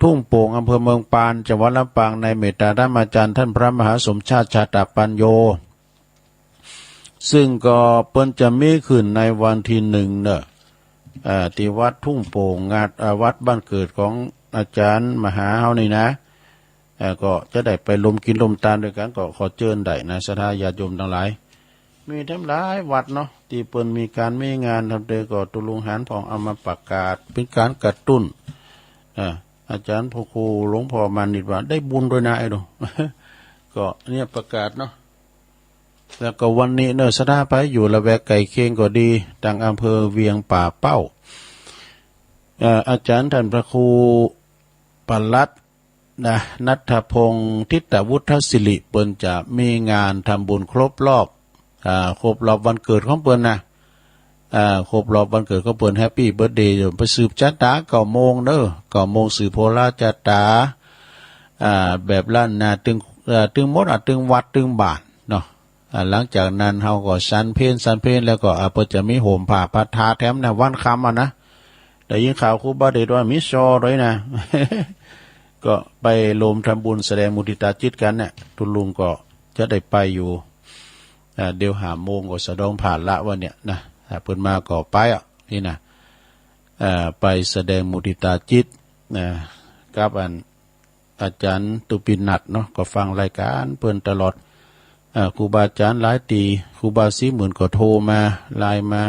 ทุ่งโป่ง อำเภอเมืองปาน จังหวัดลำปาง ในเมตตาธรรมอาจารย์ท่านพระมหาสมชาติ ชาตปัญโญ ซึ่งก็เปิ้นจะมีขึ้นในวันที่หนึ่งเนอะ เอ่อ ที่วัดทุ่งโป่ง งาน เอ่อ วัดบ้านเกิดของอาจารย์มหาเฮานี่นะ เอ่อ ก็จะได้ไปรวมกินรวมตานด้วยกั๋น ก็ขอเจิญได้นะ ศรัทธาญาติโยมตังหลาย มีแถมหลายวัดเนาะ ตี้เปิ้นมีก๋านมีงานทำเตอ ก็ตุ๊ลุงหานผ่องเอามาประกาศ เป๋นก๋านกระตุ้น เอ่อ อาจารย์พระครูหลวงพ่อมานิตว่าได้บุญด้วยนะไอ้หนู ก็เนี่ยประกาศเนาะ แล้วก็วันนี้เนอะ ศรัทธาไผอยู่ละแวกใกล้เคียงก็ดี ตางอำเภอเวียงป่าเป้า เอ่อ อาจารย์ท่านพระครูปลัดนะ ณัฐพงษ์ ทิตวุฒศิริ เปิ้นจะมีงานทำบุญครบรอบ อ่า ครบรอบวันเกิดของเปิ้นนะ อ่า ครบรอบวันเกิดของเปิ้น แฮปปี้เบิร์ธเดย์อยู่ ไปสืบชะตาเก้าโมงเด้อ เก้าโมงสืบโหราชะตา อ่า แบบล้านนาตึง เอ่อ ตึงหมดอ่ะ ตึงวัดตึงบ้านเนาะ อ่า หลังจากนั้นเฮาก็ฉันเพล ฉันเพลแล้วก็ อ่า เปิ้นจะมีโหมผ้าพระธาตุแถมนะ วันค่ำอ่ะนะ ได้ยินข่าวครูบาเดชว่ามีซอด้วยนะ ก็ไปรวมทำบุญแสดงมุทิตาจิตกันเนี่ย ตุ๊ลุงก็จะได้ไปอยู่ อ่า เดี๋ยวห้าโมงก็สะดองผ่านละวันเนี่ยนะ อ่า เปิ้นมาก็ไปอ่ะ นี่นะ อ่า ไปแสดงมุทิตาจิตนะ กับอันอาจารย์ตุปินัทเนาะ ก็ฟังรายการเปิ้นตลอด อ่า ครูบาอาจารย์หลายตี้ ครูบาศรีหมื่นก็โทรมา ไลน์มา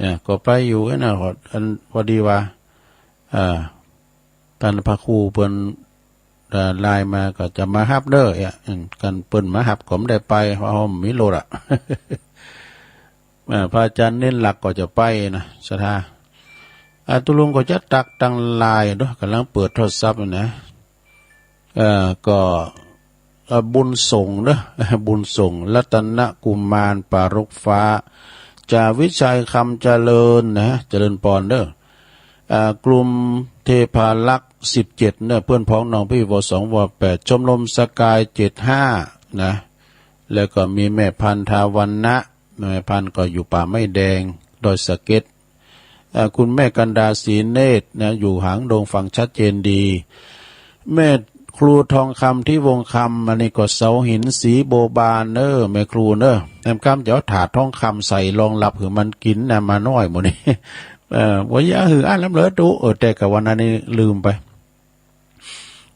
อ่า ก็ไปอยู่นะ อัน พอดีว่า อ่า ต้านพระครูเปิ้น อ่า ไลน์มาก็จะมาฮับเด้อ เอ๊ะ อืม คันเปิ้นมาฮับก็บ่ได้ไป เพราะเฮาบ่มีรถอะ อ่า พระอาจารย์เน้นหลักก็จะไปนะ ศรัทธา อ่า ตุ๊ลุงก็จะตักตังไลน์เนาะ กำลังเปิดโทรศัพท์อยู่นะ เอ่อ ก็ เอ่อ บุญส่งเนอะ บุญส่ง รัตนกุมาร ปารุกฟ้า จ่าวิชัย คำเจริญนะ เจริญปอนเด้อ อ่า กลุ่มเทพารักษ์ สิบเจ็ด เนอะ เพื่อนพ้องน้องพี่ ว สอง ว แปด ชมรมสกาย เจ็ดห้า นะ แล้วก็มีแม่พันธุ์ ทาวันนะ แม่พันธุ์ก็อยู่ป่าไม้แดง ดอยสะเก็ด เอ่อ คุณแม่กันดา ศรีเนตรนะ อยู่หางดง ฟังชัดเจนดี แม่ครูทองคำ ที่วงคำ อันนี้ก็เสาหินสีโบบานเนอะ แม่ครูเนอะ แอมกำจะเอาถาดทองคำใส่รองรับหือมันกินนะ หมาน้อยหมู่นี้ เอ่อ บ่อยากหืออั้นลำเหลือตุ เออ แต่กะวันนั้นนี่ลืมไป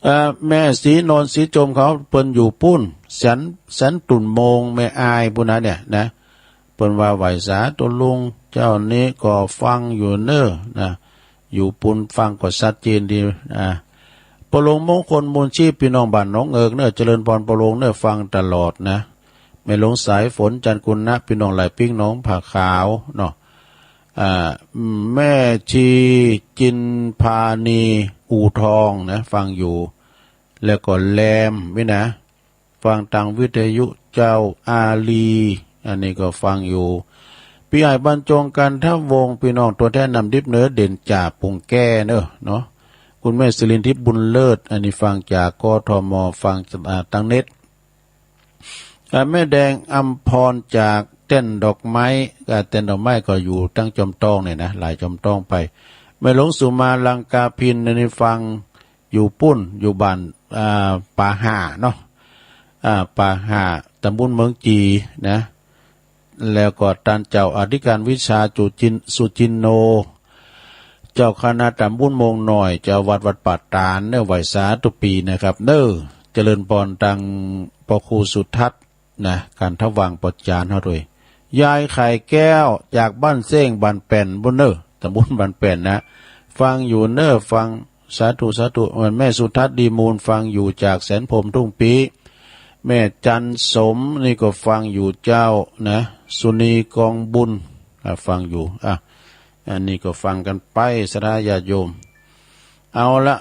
เอ่อ แม่ศรีนนท์ ศรีจมเขา เปิ้นอยู่ปุ้น แสน แสนตุ่นโมง แม่อายปุ้นนะเนี่ยนะ เปิ้นว่าไหว้สาตุ๊ลุง เจ้านี้ก็ฟังอยู่เน้อนะ อยู่ปุ้นฟังก็ชัดเจนดี อ่า ปอหลวงมงคล มูลชีพ พี่น้องบ้านหนองเอิกเน้อ เจริญปอนปอหลวงเน้อ ฟังตลอดนะ แม่หลวงสายฝน จันทร์กุณะ พี่น้องหลายปิ้ง หนองผาขาวเนาะ อ่า แม่ชีจินพานี อู่ทองนะ ฟังอยู่ แล้วก็แรมนี่นะ ฟังตางวิทยุเจ้า อาลี อันนี้ก็ฟังอยู่ พี่ใหญ่บรรจง กันทวงศ์ พี่น้องตัวแทนน้ำดิบเหนือ เด่นจ่า ปุงแก้เนอะเนาะ คุณแม่สิรินทิพย์ บุญเลิศ อันนี้ฟังจาก กทม ฟัง อ่า ตางเน็ต อ่า แม่แดงอำพร จากแท่นดอกไม้ อ่า แท่นดอกไม้ก็อยู่ตางจอมตองเนี่ยนะ หลายจอมตองไป แม่หลวงสุมา ลังกาพิน อันนี้ฟังอยู่ปุ้น อยู่บ้าน อ่า ป่าห่าเนาะ อ่า ป่าห่า ตำบลเมืองจีนะ แล้วก็ต้านเจ้าอธิการวิชา จุจิน สุจินโน เจ้าคณะตำบลโมงน้อย เจ้าวัดวัดป่าตาดเน้อ ไหว้สาทุกปีนะครับเน้อ เจริญปอนตางปอครูสุทัศน์นะ กันทวงศ์ ปอจานเฮาด้วย ยายไข่แก้ว จากบ้านเซ้ง บ้านแป่นปุ้นเน้อ ตำบลบ้านแป่นนะ ฟังอยู่เน้อ ฟัง สาธุ สาธุ แม่สุทัศน์ ดีมูล ฟังอยู่จากแสนพรหมทุ่งปี แม่จันสม นี่ก็ฟังอยู่เจ้านะ สุนี กองบุญ อ่ะ ฟังอยู่ อ่ะ อันนี้ก็ฟังกันไป ศรัทธาญาติโยม เอาละ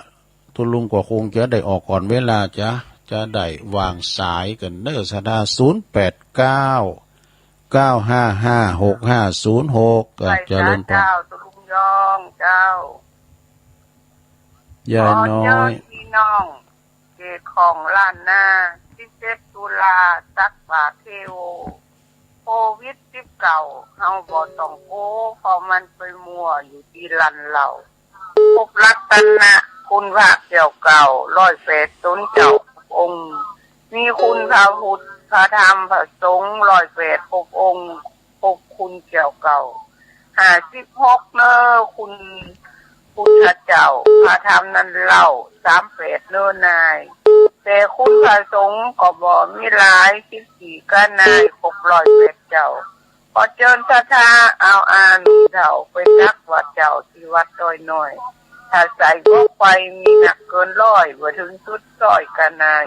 ตุ๊ลุงก็คงจะได้ออกก่อนเวลา จะ จะได้วางสายกันเน้อ ศรัทธา ศูนย์แปดเก้า เก้าห้าห้า หกห้าศูนย์หก อ่ะ ไหว้สา เจริญพร เจ้า ตุ๊ลุงยอง เจ้า ยายน้อย ขอเชิญพี่น้อง เขตของล้านนา สิบเจ็ด ตุลา ตักบาตรเทโว โควิด สิบเก้า เฮาบ่ต้องโก เพราะมันไปมั่วอยู่ที่ร้านเหล้า พบรัตนคุณพระแก้วเก่า ร้อยแปดตนเจ้าองค์ มีคุณพระพุทธ พระธรรม พระสงฆ์ ร้อยแปด พบองค์ พบคุณแก้วเก่า ห้าสิบหก เน้อ คุณพุทธเจ้า พระธรรมนั้นเล่า สามแปด เน้อนาย แต่คุณพระสงฆ์ก็บ่มีหลาย สิบสี่ กะนาย ครบร้อยแปดเจ้า ขอเชิญศรัทธาเอาอาหมีเฒ่า ไปตักบาตรเจ้าที่วัดดอยน้อย ถ้าใส่ก็ไปมีนักเกินร้อย บ่ถึงสุดซอยกะนาย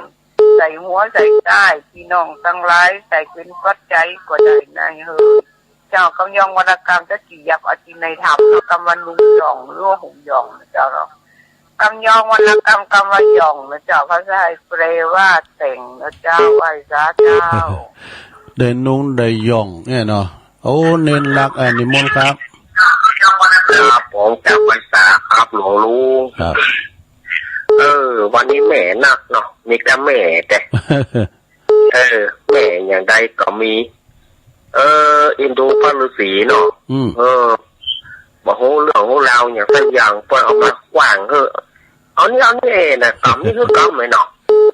ใส่หัวใส่ใต้ พี่น้องทั้งหลาย ใส่เป็นปัจจัยก็ได้นายเฮอ เจ้ากำยองวรรณกรรม จะกี่ยับเอาที่ในธรรม กำว่านุ่งหย่องหรือว่าห่มหย่องนะเจ้าเนาะ กำยองวรรณกรรม กำว่าหย่องนะเจ้า ภาษาไทยแปลว่าแต่งนะเจ้า ไหว้สาเจ้า ได้นุ่งได้หย่องเนี่ยเนาะ โอ้ เณรลักษณ์ เอ่อ นิมนต์ครับ ครับผม จากพรรษาครับ หลวงลุง ครับ เออ วันนี้แหม่หนักเนาะ มีแต่แหม่แต่ เออ แหม่อย่างใดก็มี เออ เอ็นดูพระฤาษีเนาะ อืม เออ บ่ฮู้เรื่องฮู้ราวอย่างสักอย่าง เปิ้นเอามาขว้างเหอะ เอานี่เอานี่นะ กำนี่คือกำไหมเนาะ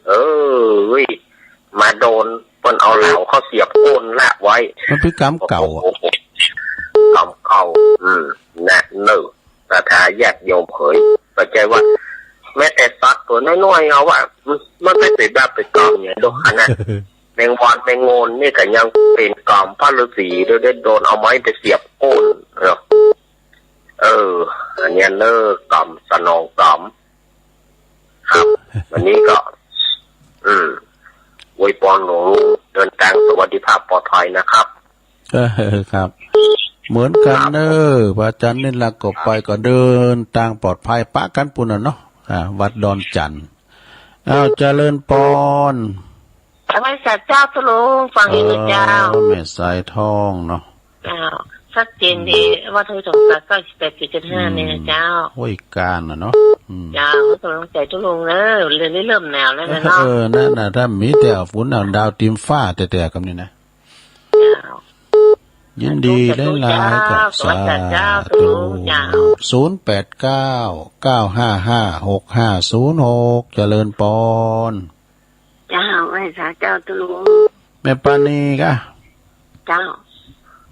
เออ เว้ย มาโดนเปิ้นเอาเหลาเขาเสียบก้นละไว้ มันเป็นกรรมเก่าอะ โอ้โห กรรมเก่า อืม นะ เนอะ ศรัทธาญาติโยมเอ๋ย เข้าใจว่า แม้แต่สัตว์ตัวน้อยๆ เอาว่า อืม มันไม่เป็นบาปเป็นกรรมเนี่ย ดูขนาด แมงวันแมงงอนนี่ก็ยังเป็นกรรมพระฤาษีด้วย ได้โดนเอาไม้ไปเสียบก้นเนาะ เออ อันเนี้ยเนอะ กรรมสนองกรรม ครับ วันนี้ก็ อืม อวยพรหลวงลุง เดินทางสวัสดิภาพปลอดภัยนะครับ เออ ครับ เหมือนกันเนอะ พระอาจารย์เณรลักษณ์ก็ไป ก็เดินทางปลอดภัย ปะกันปู้นน่ะเนาะ อ่า วัดดอนจันทน์ อ้าว เจริญปอน ไหว้สาเจ้า เจ้าลุง ฟังอยู่นะเจ้า เออ แม่สายทองเนาะ เจ้า ชัดเจนดี อืม วัดห้วยถงสา เก้าสิบแปดจุดเจ็ดห้า อืม เนี่ยนะเจ้า โอ้ย การน่ะเนาะ อืม เจ้า ให้กำลังใจเจ้าลุงเนอะ เริ่ม เริ่มหนาวแล้วนะเนาะ เออ นั่นน่ะ ถ้ามีแต่เอาฝนเอาดาวติมฟ้าแต่ๆ กำนี้นะ เจ้า ยินดีหลายๆ เจ้า กับ สาธุ สาธุ เจ้า เจ้า ศูนย์แปดเก้า เก้าห้าห้า หกห้าศูนย์หก เจริญปอน เจ้า ไหว้สาเจ้า เจ้าลุง แม่ปานีกะ เจ้า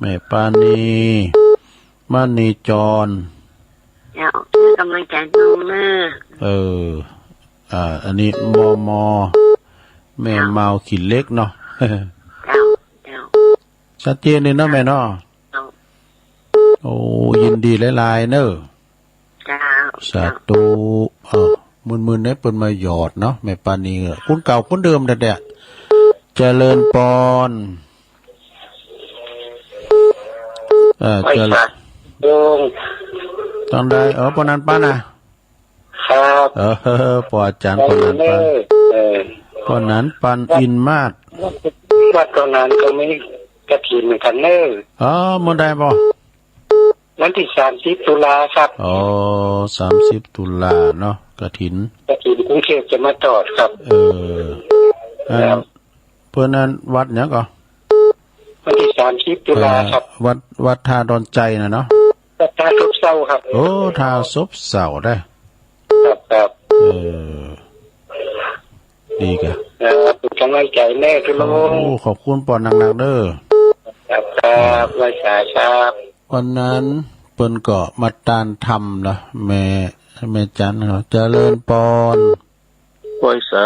แม่ปานี มณีจร เจ้า ให้กำลังใจลุงเนอะ เออ อ่า อันนี้ มม แม่ เจ้า เมาขี้เหล็กเนาะ เจ้า เจ้า ชัดเจนเลยเนาะแม่เนาะ เจ้า โอ้ ยินดีหลายๆ เนอะ เจ้า สาธุ เอ้า มื้อๆ นี้เปิ้นมาหยอดเนาะ แม่ปานี คนเก่าคนเดิมแท้ๆ เจริญปอน เออ เจริญ โยม จั่งใด เออ ปอนั้นปานนะ ครับ เออ ปออาจารย์ปอนั้นปาน เออ ปอนั้นปานอินมาศ วัดตอนนั้นก็มีกฐินเหมือนกันเนอะ อ๋อ มื้อใดบ่ วันที่สามสิบตุลาครับ อ๋อ สามสิบตุลาเนาะ กฐิน กฐินกรุงเทพจะมาทอดครับ เออ ครับ อัน เปิ้นนั้นวัดหยังก่อ วันที่สามสิบตุลาครับ วัด วัดท่าดอนไจน่ะเนาะ วัดท่าซบเซาครับ โอ้ ท่าซบเซาเด้อ ครับ ครับ เออ ดีกะ ครับ เป็นกำลังใจแน่ทุกคน โอ้ ขอบคุณปอนักๆ เด้อ ครับ ครับ ไหว้สาครับ วันนั้นเปิ้นก็มาต้านธรรมนะ แม่ แม่จันเขา เจริญปอน ไหว้สา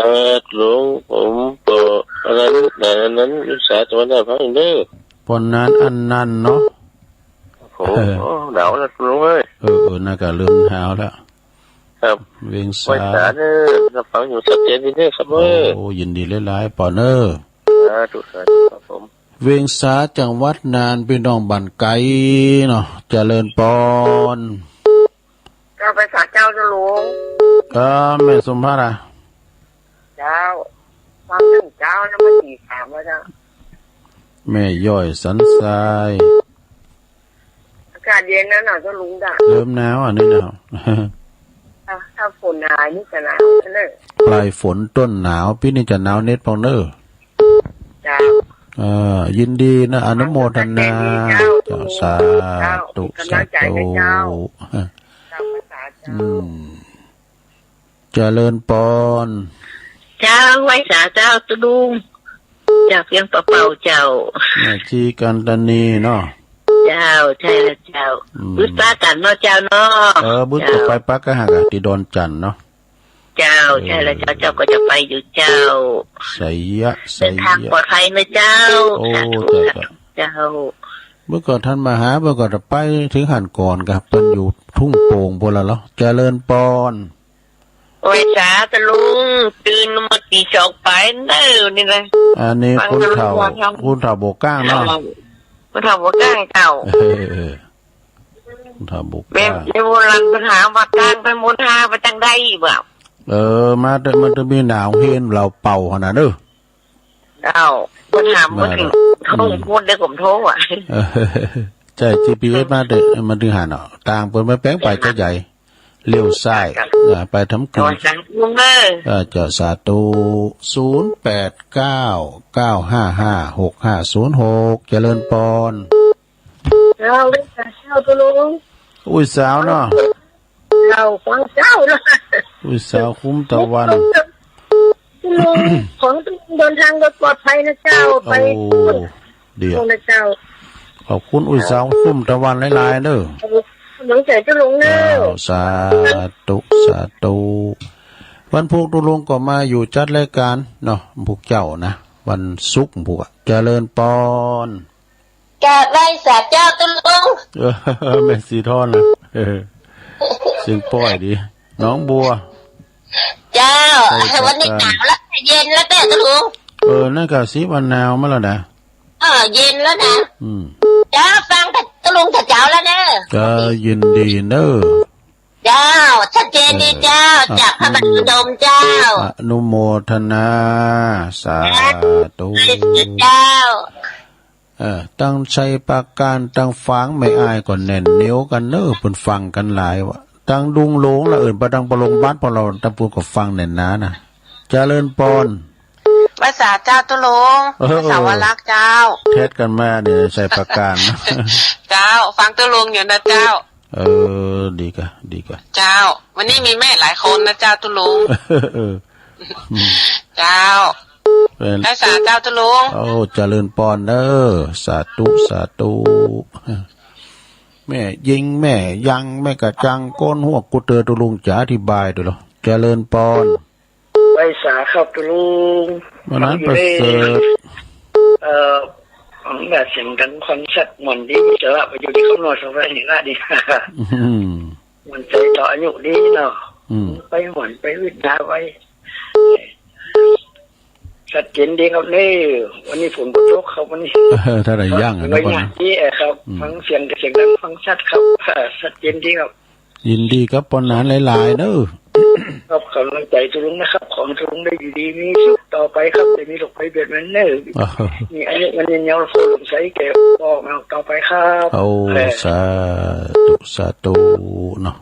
หลวง ผมก็อันนั้น อันนั้น ไหว้สาธรรมดาพักเด้อ ปอนนั้นอันนั้นเนาะ โอ้โห เออ โอ้ หนาวแล้วลุงเอ้ย เออ เออ น่าจะเริ่มหนาวแล้ว ครับ เวียงสา ไหว้สาเด้อ รับฟังอยู่ชัดเจนดีเด้อครับเอ้ย โอ้ ยินดีหลายๆ ปอนเอ้ย สาธุ สาธุครับผม เวียงสา จังหวัดน่าน พี่น้องบ้านไกลเนาะ เจริญปอน เจ้า ไหว้สาเจ้า เจ้าลุง เออ แม่สมภาพอ่ะ เจ้า ฟังถึงเจ้านะ เมื่อตีสามแล้วเจ้า แม่ย้อยสันทราย อากาศเย็นนะหนาวเจ้าลุงจ้ะ เริ่มหนาวอันนี้หนาว อ่ะ ถ้าฝนหายนี่จะหนาวเลย ปลายฝนต้นหนาว ปี๋นี้จะหนาวเน็ดปองเนอะ จ้ะ เอ่อ ยินดีนะ อนุโมทนา เจ้า เจ้า สาธุ เจ้า เป็นกำลังใจให้เจ้า สาธุ เจ้า ภาษาเจ้า อืม เจริญปอน เจ้า ไหว้สาเจ้า เจ้าลุง จากเวียงป่าเป้าเจ้า แม่ชีกันตานีเนาะ เจ้า ใช่แล้วเจ้า อืม บึดปะกั๋นเนาะเจ้าเนาะ เออ บึดก็ไปปะกั๋นหากะ ตี้ดอนจันทน์เนาะ เจ้า เออ ใช่แล้วเจ้า เจ้าก็จะไปอยู่เจ้า ไสยะ ไสยะ เดินทางปลอดภัยนะเจ้า โอ้ สาธุ เจ้า สาธุเจ้า เมื่อก่อนท่านมาหา เมื่อก่อนไปถึงหั้นก่อนกะ เปิ้นอยู่ทุ่งโป่งพู้นละเหรอ เจริญปอน ไหว้สาเจ้าลุง ตื่นมาตีสองไปเนอะนี่นะ อันนี้ ฟัง ผู้เฒ่า ธรรมะ ผู้เฒ่าโบกก้างเนาะ ผู้เฒ่าโบกก้างเจ้า เออ เออ ผู้เฒ่าโบกก้าง แม่ แม่โบราณเปิ้นหาว่าก้างไปมนหาไปจั่งใดบ่ เออ มาแต่ มาแต่มีหนาวเฮงเหล่าเป่าหั่นน่ะเด้อ เจ้า บ่ถามบ่ถึง มาแล้ว โทร อืม พูดได้ผมโทรอ่ะ เออ ใช่ จีพีเอส มาเด้อ มาถึงหั้นเนาะ ตางเปิ้นมาแปลงไป ใช่ จะใหญ่ เลี้ยวซ้าย ครับ อ่า ไปทำกึ่ง เจ้า สาธุเด้อ เออ เจ้า สาธุ ศูนย์แปดเก้า เก้าห้าห้า หกห้าศูนย์หก เจริญปอน เจ้า เจ้า ตุลุง อุ้ยสาวเนาะ เจ้า ฟังเจ้าเนาะ อุ้ยสาวคุ้มตะวัน ตุลุง ขอให้ตุลุงเดินทางโดยปลอดภัยนะเจ้า ไป โอ้ เดี๋ยว นะเจ้า ขอบคุณอุ้ยสาวคุ้มตะวันหลายๆ เด้อ ขอบคุณน้องใจตุลุงเด้อ เจ้า สาธุ สาธุ วันพุธตุลุงก็มาอยู่จัดรายการเนาะ พวกเจ้านะ วันศุกร์พวก เจริญปอน กราบไหว้สาเจ้าตุลุง เออ แม่สีทอนนะ เออ เสียงป้อยดี น้องบัว เจ้า ใช่ครับ วันนี้หนาวแล้ว เย็นแล้วเด้อตุลุง เออ นั่นก็สิวันหนาวมาแล้วนะ เออ เย็นแล้วนะ อืม เจ้า ฟังแต่ตุลุงแต่เจ้าแล้วเนอะ เออ ยินดีเนอะ เจ้า ชัดเจนดีเจ้า เออ จากพระบาทอุดมเจ้า อนุโมทนา สาธุ เจ้า เออ ตังชัยปราการ ตังฝางแม่อายก็แน่นเหนียวกันเนอะ เปิ้นฟังกันหลายวะ ตังดุงหลวงละเอิ้นไปตังปะโลงบัด พอเราตังปูนก็ฟังแน่นหนานะ เจริญปอน ไหว้สาเจ้าตุลุง เออ ไหว้สาวรักเจ้า แทดกันมาเนี่ย ชัยปราการ เจ้า ฟังตุลุงอยู่นะเจ้า เออ ดีกะ ดีกะ เจ้า วันนี้มีแม่หลายคนนะเจ้าตุลุง เออ อืม เจ้า เป็น ไหว้สาเจ้าตุลุง โอ้ เจริญปอนเด้อ สาธุ สาธุ แม่ยิง แม่ยัง แม่กระจัง โกนหัวกูเตอ ตุลุงจะอธิบายดูเหรอ เจริญปอน ไหว้สาครับตุลุง วันนั้นประเสริฐ เอ่อ ฟังแบบเสียงดังฟังชัดม่วนดี แต่ว่าไปอยู่ที่คำนวณสองร้อยนี่ละดี อืม ม่วนใจต่ออายุดีเนาะ อืม ไปม่วนไปวิทย์นาไว้ ชัดเจนดีครับเนี่ย วันนี้ฝนบ่ตกครับวันนี้ เออ ถ้าได้ย่างอะนะ ไว้ย่าง วันนั้น ที่ เอ่อ ครับ อืม ฟังเสียงก็เสียงดังฟังชัดครับ เออ ชัดเจนดีครับ ยินดีกับปอนหนานหลายๆ เด้อ ครับ กำลังใจตุลุงนะครับ ขอให้ตุลุงได้อยู่ดีมีสุขต่อไปครับ จะมีโรคภัยเบียดเบียนเนอะ อ๋อ มีอายุมันยืนยาว โพธิ์หลวงใสแก่พ่อแม่ต่อไปครับ โอ้ เออ สาธุ สาธุเนาะ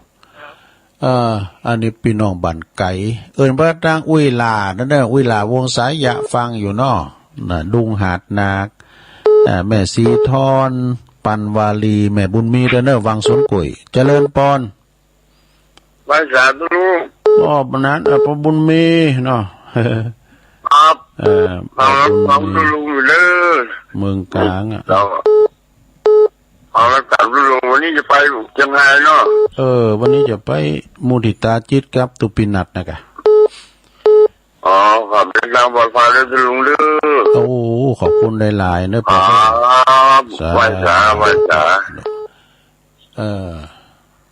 อ่า อันนี้พี่น้องบ้านไกล เอิ้นว่าตังอุ้ยหล้านั่นเด้อ อุ้ยหล้าวงสายะฟังอยู่เนาะ น่ะ ดุงหาดนาค อ่า แม่สีทอน ปันวาลี แม่บุญมีเด้อเนอะ วังสวนกล้วย เจริญปอน ไหว้สาตุลุง อ๋อ วันนั้น อ่ะ พ่อบุญมีเนาะ ครับ เออ ฟัง พ่อบุญมี ฟังตุลุงอยู่เด้อ เมืองกลางอะ เจ้า เอาละ ตามตุลุง วันนี้จะไปเชียงรายเนาะ เออ วันนี้จะไปมุทิตาจิตกับตุปินัทนะกะ อ๋อ ครับ เดินทางปลอดภัยเด้อตุลุงเด้อ โอ้ ขอบคุณหลายๆ เนอะ ครับ สาธุ ไหว้สา ไหว้สา เออ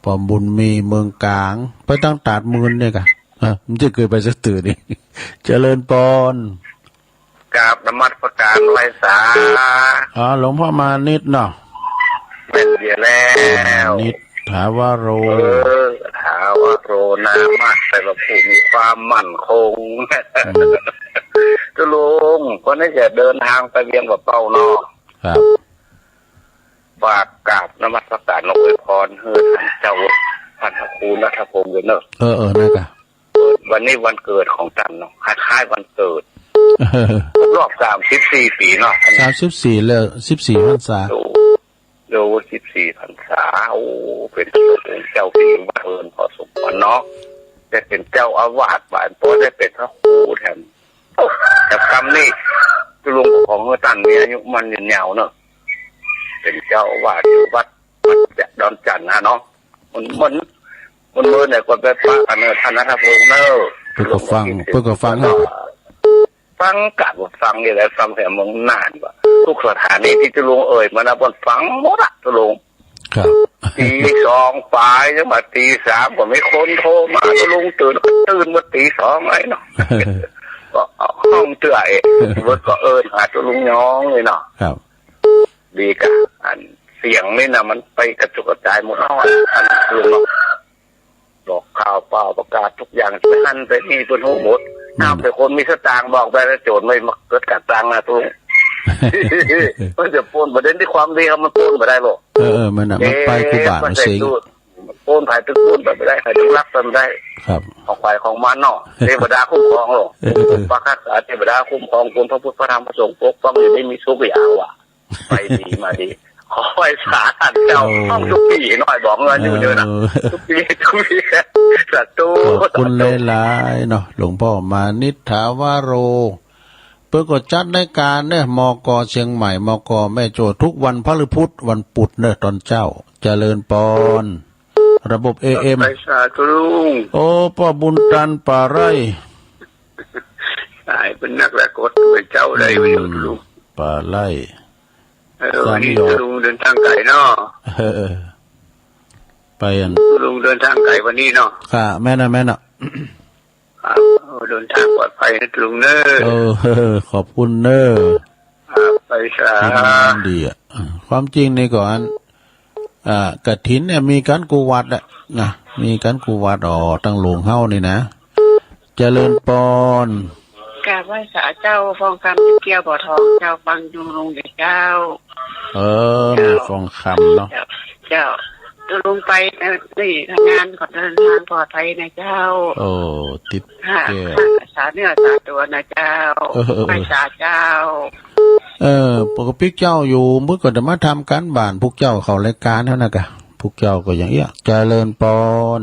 ปอมบุญมีเมืองกลาง ไปตั้งตาดหมื่นเนี่ยกะ เออ มันจะเคยไปสักตื่นนี่ เจริญปอน กราบนมัสการไหว้สา อ๋อ หลวงพ่อมานิดเนาะ แม่นเดียวแล้ว มานิด ถาวโร เออ ถาวโร นามะ แปลว่าผู้มีความมั่นคง อืม ตุลุง วันนี้จะเดินทางไปเวียงป่าเป้าเนาะ ครับ ฝากกราบนมัสการอวยพรให้ท่านเจ้า ท่านพระครูนัทพงศ์อยู่เนอะ เออ เออ นั่นกะ วันนี้วันเกิดของท่านเนาะ คล้ายๆวันเกิด ครบรอบสามสิบสี่ปีเนาะ สามสิบสี่แล้ว สิบสี่พรรษา โอ้ โอ้ สิบสี่พรรษา โอ้ เป็นเจ้าที่วัดเอิญพอสมควรเนาะ ได้เป็นเจ้าอาวาส บ่ายปอได้เป็นพระครูแถม แต่กำนี้ ตุลุงของท่านมีอายุมั่นยืนยาวเนอะ เป็นเจ้าอาวาสอยู่วัด วัดดอนจันทน์นะเนาะ มัน มัน มันเมื่อไหร่ก็ไปปะกันเนอะ ท่านนัทพงษ์เนอะ เพิ่นก็ฟัง เพิ่นก็ฟังเนาะ ฟังกะบ่ฟังนี่แหละ ฟังแต่เมืองน่านว่า ทุกสถานีที่ตุลุงเอ่ยมานะ เพิ่นฟังหมดอะ ตุลุง ครับ ตีสองปลาย จังหวะตีสามก็มีคนโทรมา ตุลุงตื่น ก็ตื่นมาตีสองเลยเนาะ ก็เอาห้องเตื้อเอง เพิ่นก็เอิ้นหาตุลุงยองเลยเนาะ ครับ ดีกะ อันเสียงนี่นะ มันไปกระจุกกระจายหมดแล้วอะ อันตุลุงเนาะ บอกข่าวเปล่าประกาศทุกอย่าง ไปหั่นไปนี่เพิ่นฮู้หมด นั่นน่ะ เฮาเป๋นคนมีสตางค์บอกได้นะ โจรไม่มาเกิดการตังค์นะตุ๊ลุง มันจะปล้น ประเด็นที่ความดีครับ มันปล้นบ่ได้หรอก เออ เออ มันน่ะ มันไปคู่บ้าน เอ๊ะ มันเสง มันใส่ตู้ มันปล้น ไผตึงปล้นไปบ่ได้ ไผตึงลักไปบ่ได้ ครับ ของไผของมันเนาะ เทวดาคุ้มครองหรอก เออ เออ ปกปักรักษา เทวดาคุ้มครอง คุณพระพุทธพระธรรมพระสงฆ์ปกป้องอยู่ดีมีสุขอย่าว่า ไปดีมาดี ขอไหว้สาท่านเจ้า โอ้ ห้องทุกปีหน่อย บอกเงินอยู่เด้อนะ เออ ทุกปี ทุกปี สาธุ ขอบคุณ สาธุ หลายๆ เนาะ หลวงพ่อมานิษฐาวโร เปิ้นก็จัดรายการเนอะ มก เชียงใหม่ มก แม่โจ้ ทุกวันพฤหัส วันพุธเนอะ ตอนเช้า เจริญปอน ระบบ เอเอ็ม ไปสาธุลุง โอ้ ป้อบุญตัน ป่าไร่ ตายเป็นนักละกดไปเจ้าได้ อืม ไปอยู่ลุง ป่าไร่ เออ สามหยอด วันนี้ลุงเดินทางไกลเนาะ เออ ไปอัน ลุงเดินทางไกลวันนี้เนาะ ค่ะ แม่นน่ะ แม่นน่ะ ครับ โอ้ เดินทางปลอดภัยนะลุงเนอะ เออ ขอบคุณเนอะ ครับ ไปสา ยินดีอะ ความจริงนี่ก่อน อ่า กฐินเนี่ยมีกันกู้วัดอะนะ มีกันกู้วัด อ๋อ ตังหลวงเฮานี่นะ เจริญปอน กราบไหว้สาเจ้า ฟองคำเกี้ยวบ่อทองเจ้า ฟังอยู่ลุงเด้อเจ้า เออ เจ้า แม่ฟองคำเนาะ เจ้า เจ้า ตุ๊ลุงไป เอ่อ นี่ทำงานขอเดินทางปลอดภัยนะเจ้า โอ้ ติด ค่ะ แก้ว ค่ะ สาเนื้อสาตัวนะเจ้า เออ เออ เออ ไหว้สาเจ้า เออ ปกติเจ้าอยู่ มื้อก่อนจะมาทำการบ้าน พวกเจ้าเข้ารายการแล้วนะกะ พวกเจ้าก็อย่างเอี้ย เจริญปอน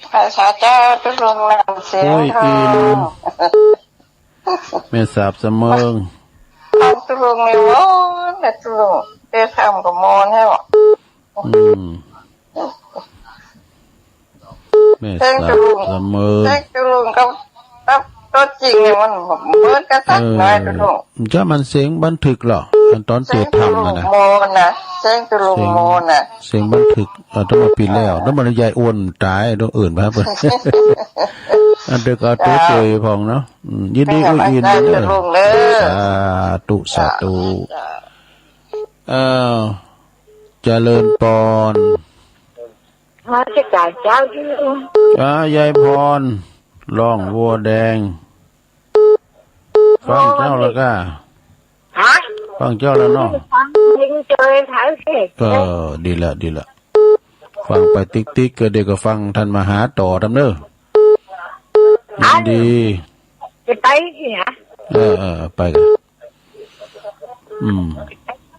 ไหว้สาเจ้า ตุ๊ลุงหลานเสียง โอ้ย ทอง อิน แม่สาบเสมิง ฟังตุ๊ลุงนี่มอนนะตุ๊ลุง เตะทำก็มอนแล้ว อืม แม่สาบเสมิง เพลงตุ๊ลุงกับ กับตัวจริงเนี่ยมันเหมือนกันสักหน่อยตุ๊ลุง เออ จ้ะ มันเสียงบันทึกเหรอ อันตอนเตะทำน่ะนะ เสียงตุ๊ลุงมอนนะ เสียงตุ๊ลุงมอนนะ เสียง เสียงบันทึก เอา ต้องมาปิดแล้ว ต้องมายายอ้วนตาย ต้องอื่นไปครับ อันเด็กเอาตัวเตยพองเนาะ อืม ยินดีกับอินเด้อ สาธุ สาธุ เอ่อ เจริญปอน พระเจ้าเจ้าอยู่ อ่า ยายพร ร้องวัวแดง ฟังเจ้าแล้วก้า ฮะ ฟังเจ้าแล้วเนาะ ฟังเพลงเจยเขาสิ เออ ดีละ ดีละ ฟังไปติ๊กๆ ก็เดี๋ยวก็ฟังท่านมหาต่อทำเนอะ ยินดี จะไปสิฮะ เออ เออ ไปกัน อืม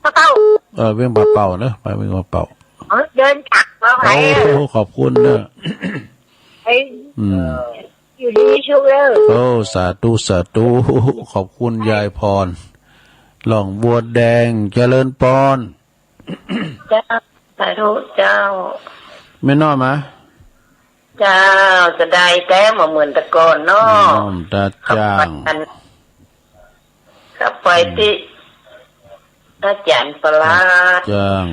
ปะเป้า เออ เวียงปะเป้าเนอะ ไปเวียงปะเป้า เออ เดินจากมาไหว โอ้ ขอบคุณเนอะ เอ้ย อืม อยู่ดีมีสุขเด้อ โอ้ สาธุ สาธุ ขอบคุณยายพร ร้องวัวแดง เจริญปอน เจ้า สาธุเจ้า แม่น้อมอะ เจ้า จะได้แต้มบ่เหมือนแต่ก่อนเนาะ แม่น้อมตาจ้าง กลับไปติ อาจารย์ประหลาด ตาจ้าง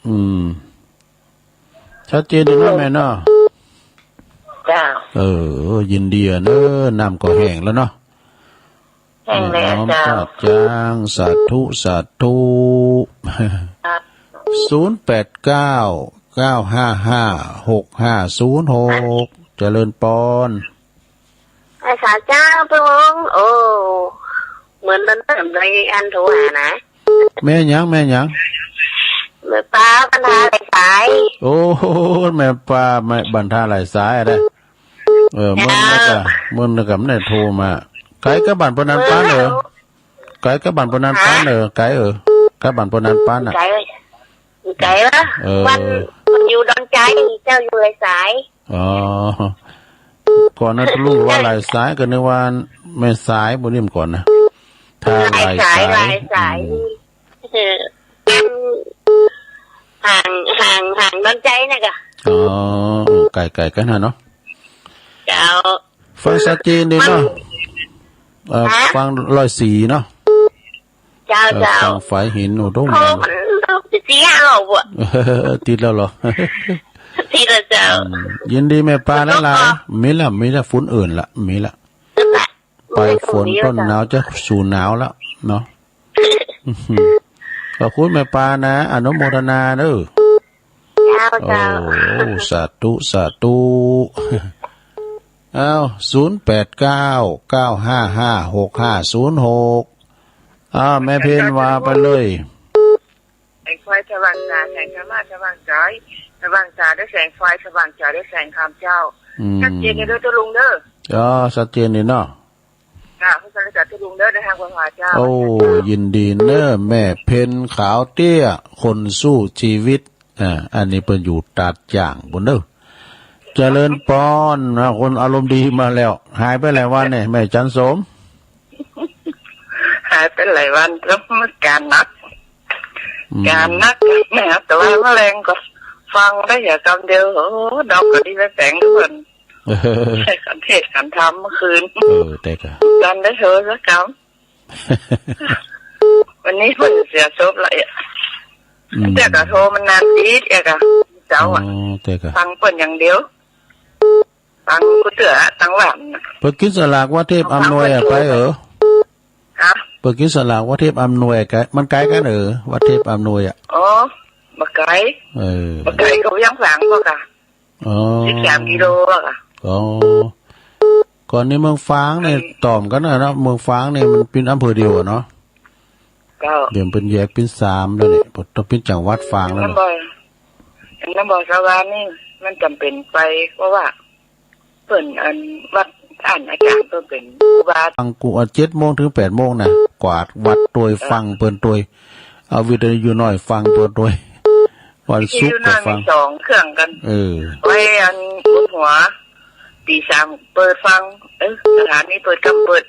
อืม ชัดเจนดีเนาะแม่เนาะ เจ้า เออ ยินดีอะเนอะ น้ำก็แห้งแล้วเนาะ แห้งแล้วเจ้า แม่น้อมตาจ้าง สาธุ สาธุ ครับ ศูนย์แปดเก้า เก้าห้าห้า หกห้าศูนย์หก เจริญปอน ไอ้สาวเจ้าพระองค์ โอ้ เหมือนเดิมเลย อันโทรหานะ แม่หยัง แม่หยัง แม่ปลาบรรทาหลายสาย โอ้ แม่ปลา แม่บรรทาหลายสายอะเด้อ เออ มื้อนั้นก็ เจ้า มื้อนั้นก็แม่นได้โทรมา ไกลกับบ้านปานนั้นปานเออ ไกลกับบ้านปานนั้นปานเออ ไกลเออ กับบ้านปานนั้นปานน่ะ ไกล ไกลวะ เออ วัน วันอยู่ดอนใจ เจ้าอยู่หลายสาย อ๋อ ก่อนนะตุ๊ลุงว่าหลายสาย ก็นึกว่าแม่สายบ่นิ่มก่อนนะ ถ้าหลายสาย หลายสาย หลายสาย อืม เออ ห่าง ห่าง ห่างดอนใจนะกะ อ๋อ ไกลๆ กันนะเนาะ เจ้า ฟังสาจีนดีเนาะ มัน เอ่อ ฮะ ฟังร้อยสี่เนาะ เจ้า เอ่อ เจ้า ฟังฝายหิน โอ้โห โอ้ มันติดแล้วบ่ ติดแล้วเหรอ ติดแล้วเจ้า อืม ยินดีแม่ปลาหลายๆ มีละ มีละ ฝนอื่นละ มีละ ไปฝนต้นหนาวจะสู่หนาวละเนาะ ขอบคุณแม่ปลานะ อนุโมทนาเด้อ เจ้า เจ้า โอ้ สาธุ สาธุ อ้าว ศูนย์แปดเก้า เก้าห้าห้า หกห้าศูนย์หก อ้าว แม่เพ็ญว่าไปเลย แสงไฟสว่างจ๋า แสงธรรมะสว่างจ๋า สว่างจ๋าด้วยแสงไฟ สว่างจ๋าด้วยแสงธรรมเจ้า อืม ชัดเจนเลยเด้อเจ้าลุงเด้อ อ๋อ ชัดเจนดีเนาะ จ้า ผู้สรรพสัตว์เจ้าลุงเด้อ ได้ทางความหาเจ้า โอ้ ยินดีเนอะ แม่เพ็ญขาวเตี้ย คนสู้ชีวิต อ่า อันนี้เปิ้นอยู่ตาดจ้างปุ้นเด้อ เจริญปอนนะ คนอารมณ์ดีมาแล้ว หายไปหลายวันเนี่ย แม่จันโสม หายไปหลายวัน ก็มันการหนัก อืม การหนักแม่ แต่ว่าเมื่อแรงก็ฟังได้อย่างคำเดียว โอ้ ดอกก็ดีไปแสงทุกคน เออ ใช้การเทศน์การธรรมเมื่อคืน เออ แต่ก็ จันได้เถอะสักคำ วันนี้เปิ้นเสียศพแล้วอะ อืม แต่ก็โทรมานานติด แต่ก็เจ้าอะ อ๋อ แต่ก็ ฟังเปิ้นอย่างเดียว ฟังกูเตื้อตังวันน่ะ เปิ้นกินสลากวัดเทพอำนวยอะ ฟังเปิ้นโทรไปเออ ฮะ เปิ้นกินสลากวัดเทพอำนวยไกล มันไกลกันเออ วัดเทพอำนวยอะ อ๋อ บ่ไกล เออ บ่ไกลก็เวียงฝางบ่กะ อ๋อ สิบสามกิโลอะค่ะ อ๋อ ก่อนนี้เมืองฝางเนี่ย อัน ต่อมกันนะเนาะ เมืองฝางเนี่ยมันเป็นอำเภอเดียวอะเนาะ เจ้า เดี๋ยวมันเป็นแยกเป็นสามแล้วเนี่ย ต้องเป็นจังหวัดฝางแล้ว น้ำ เนาะ บ่อ น้ำบ่อสวรรค์นี่มันจำเป็นไป เพราะว่าเปิ้นอันวัดอันอาจารย์เปิ้นเป็นครูบา ฟังกู อ่ะ เจ็ดโมงถึงแปดโมงนะ กวาดวัดตวย เออ ฟังเปิ้นตวย เอาวิทยุน้อยฟังเปิ้นตวย วันศุกร์ก็ฟัง วิทยุน้อยมีสองเครื่องกัน เออ ไว้อันบนหัว ตีสามเปิดฟัง เออ สถานีเปิดกำเปิด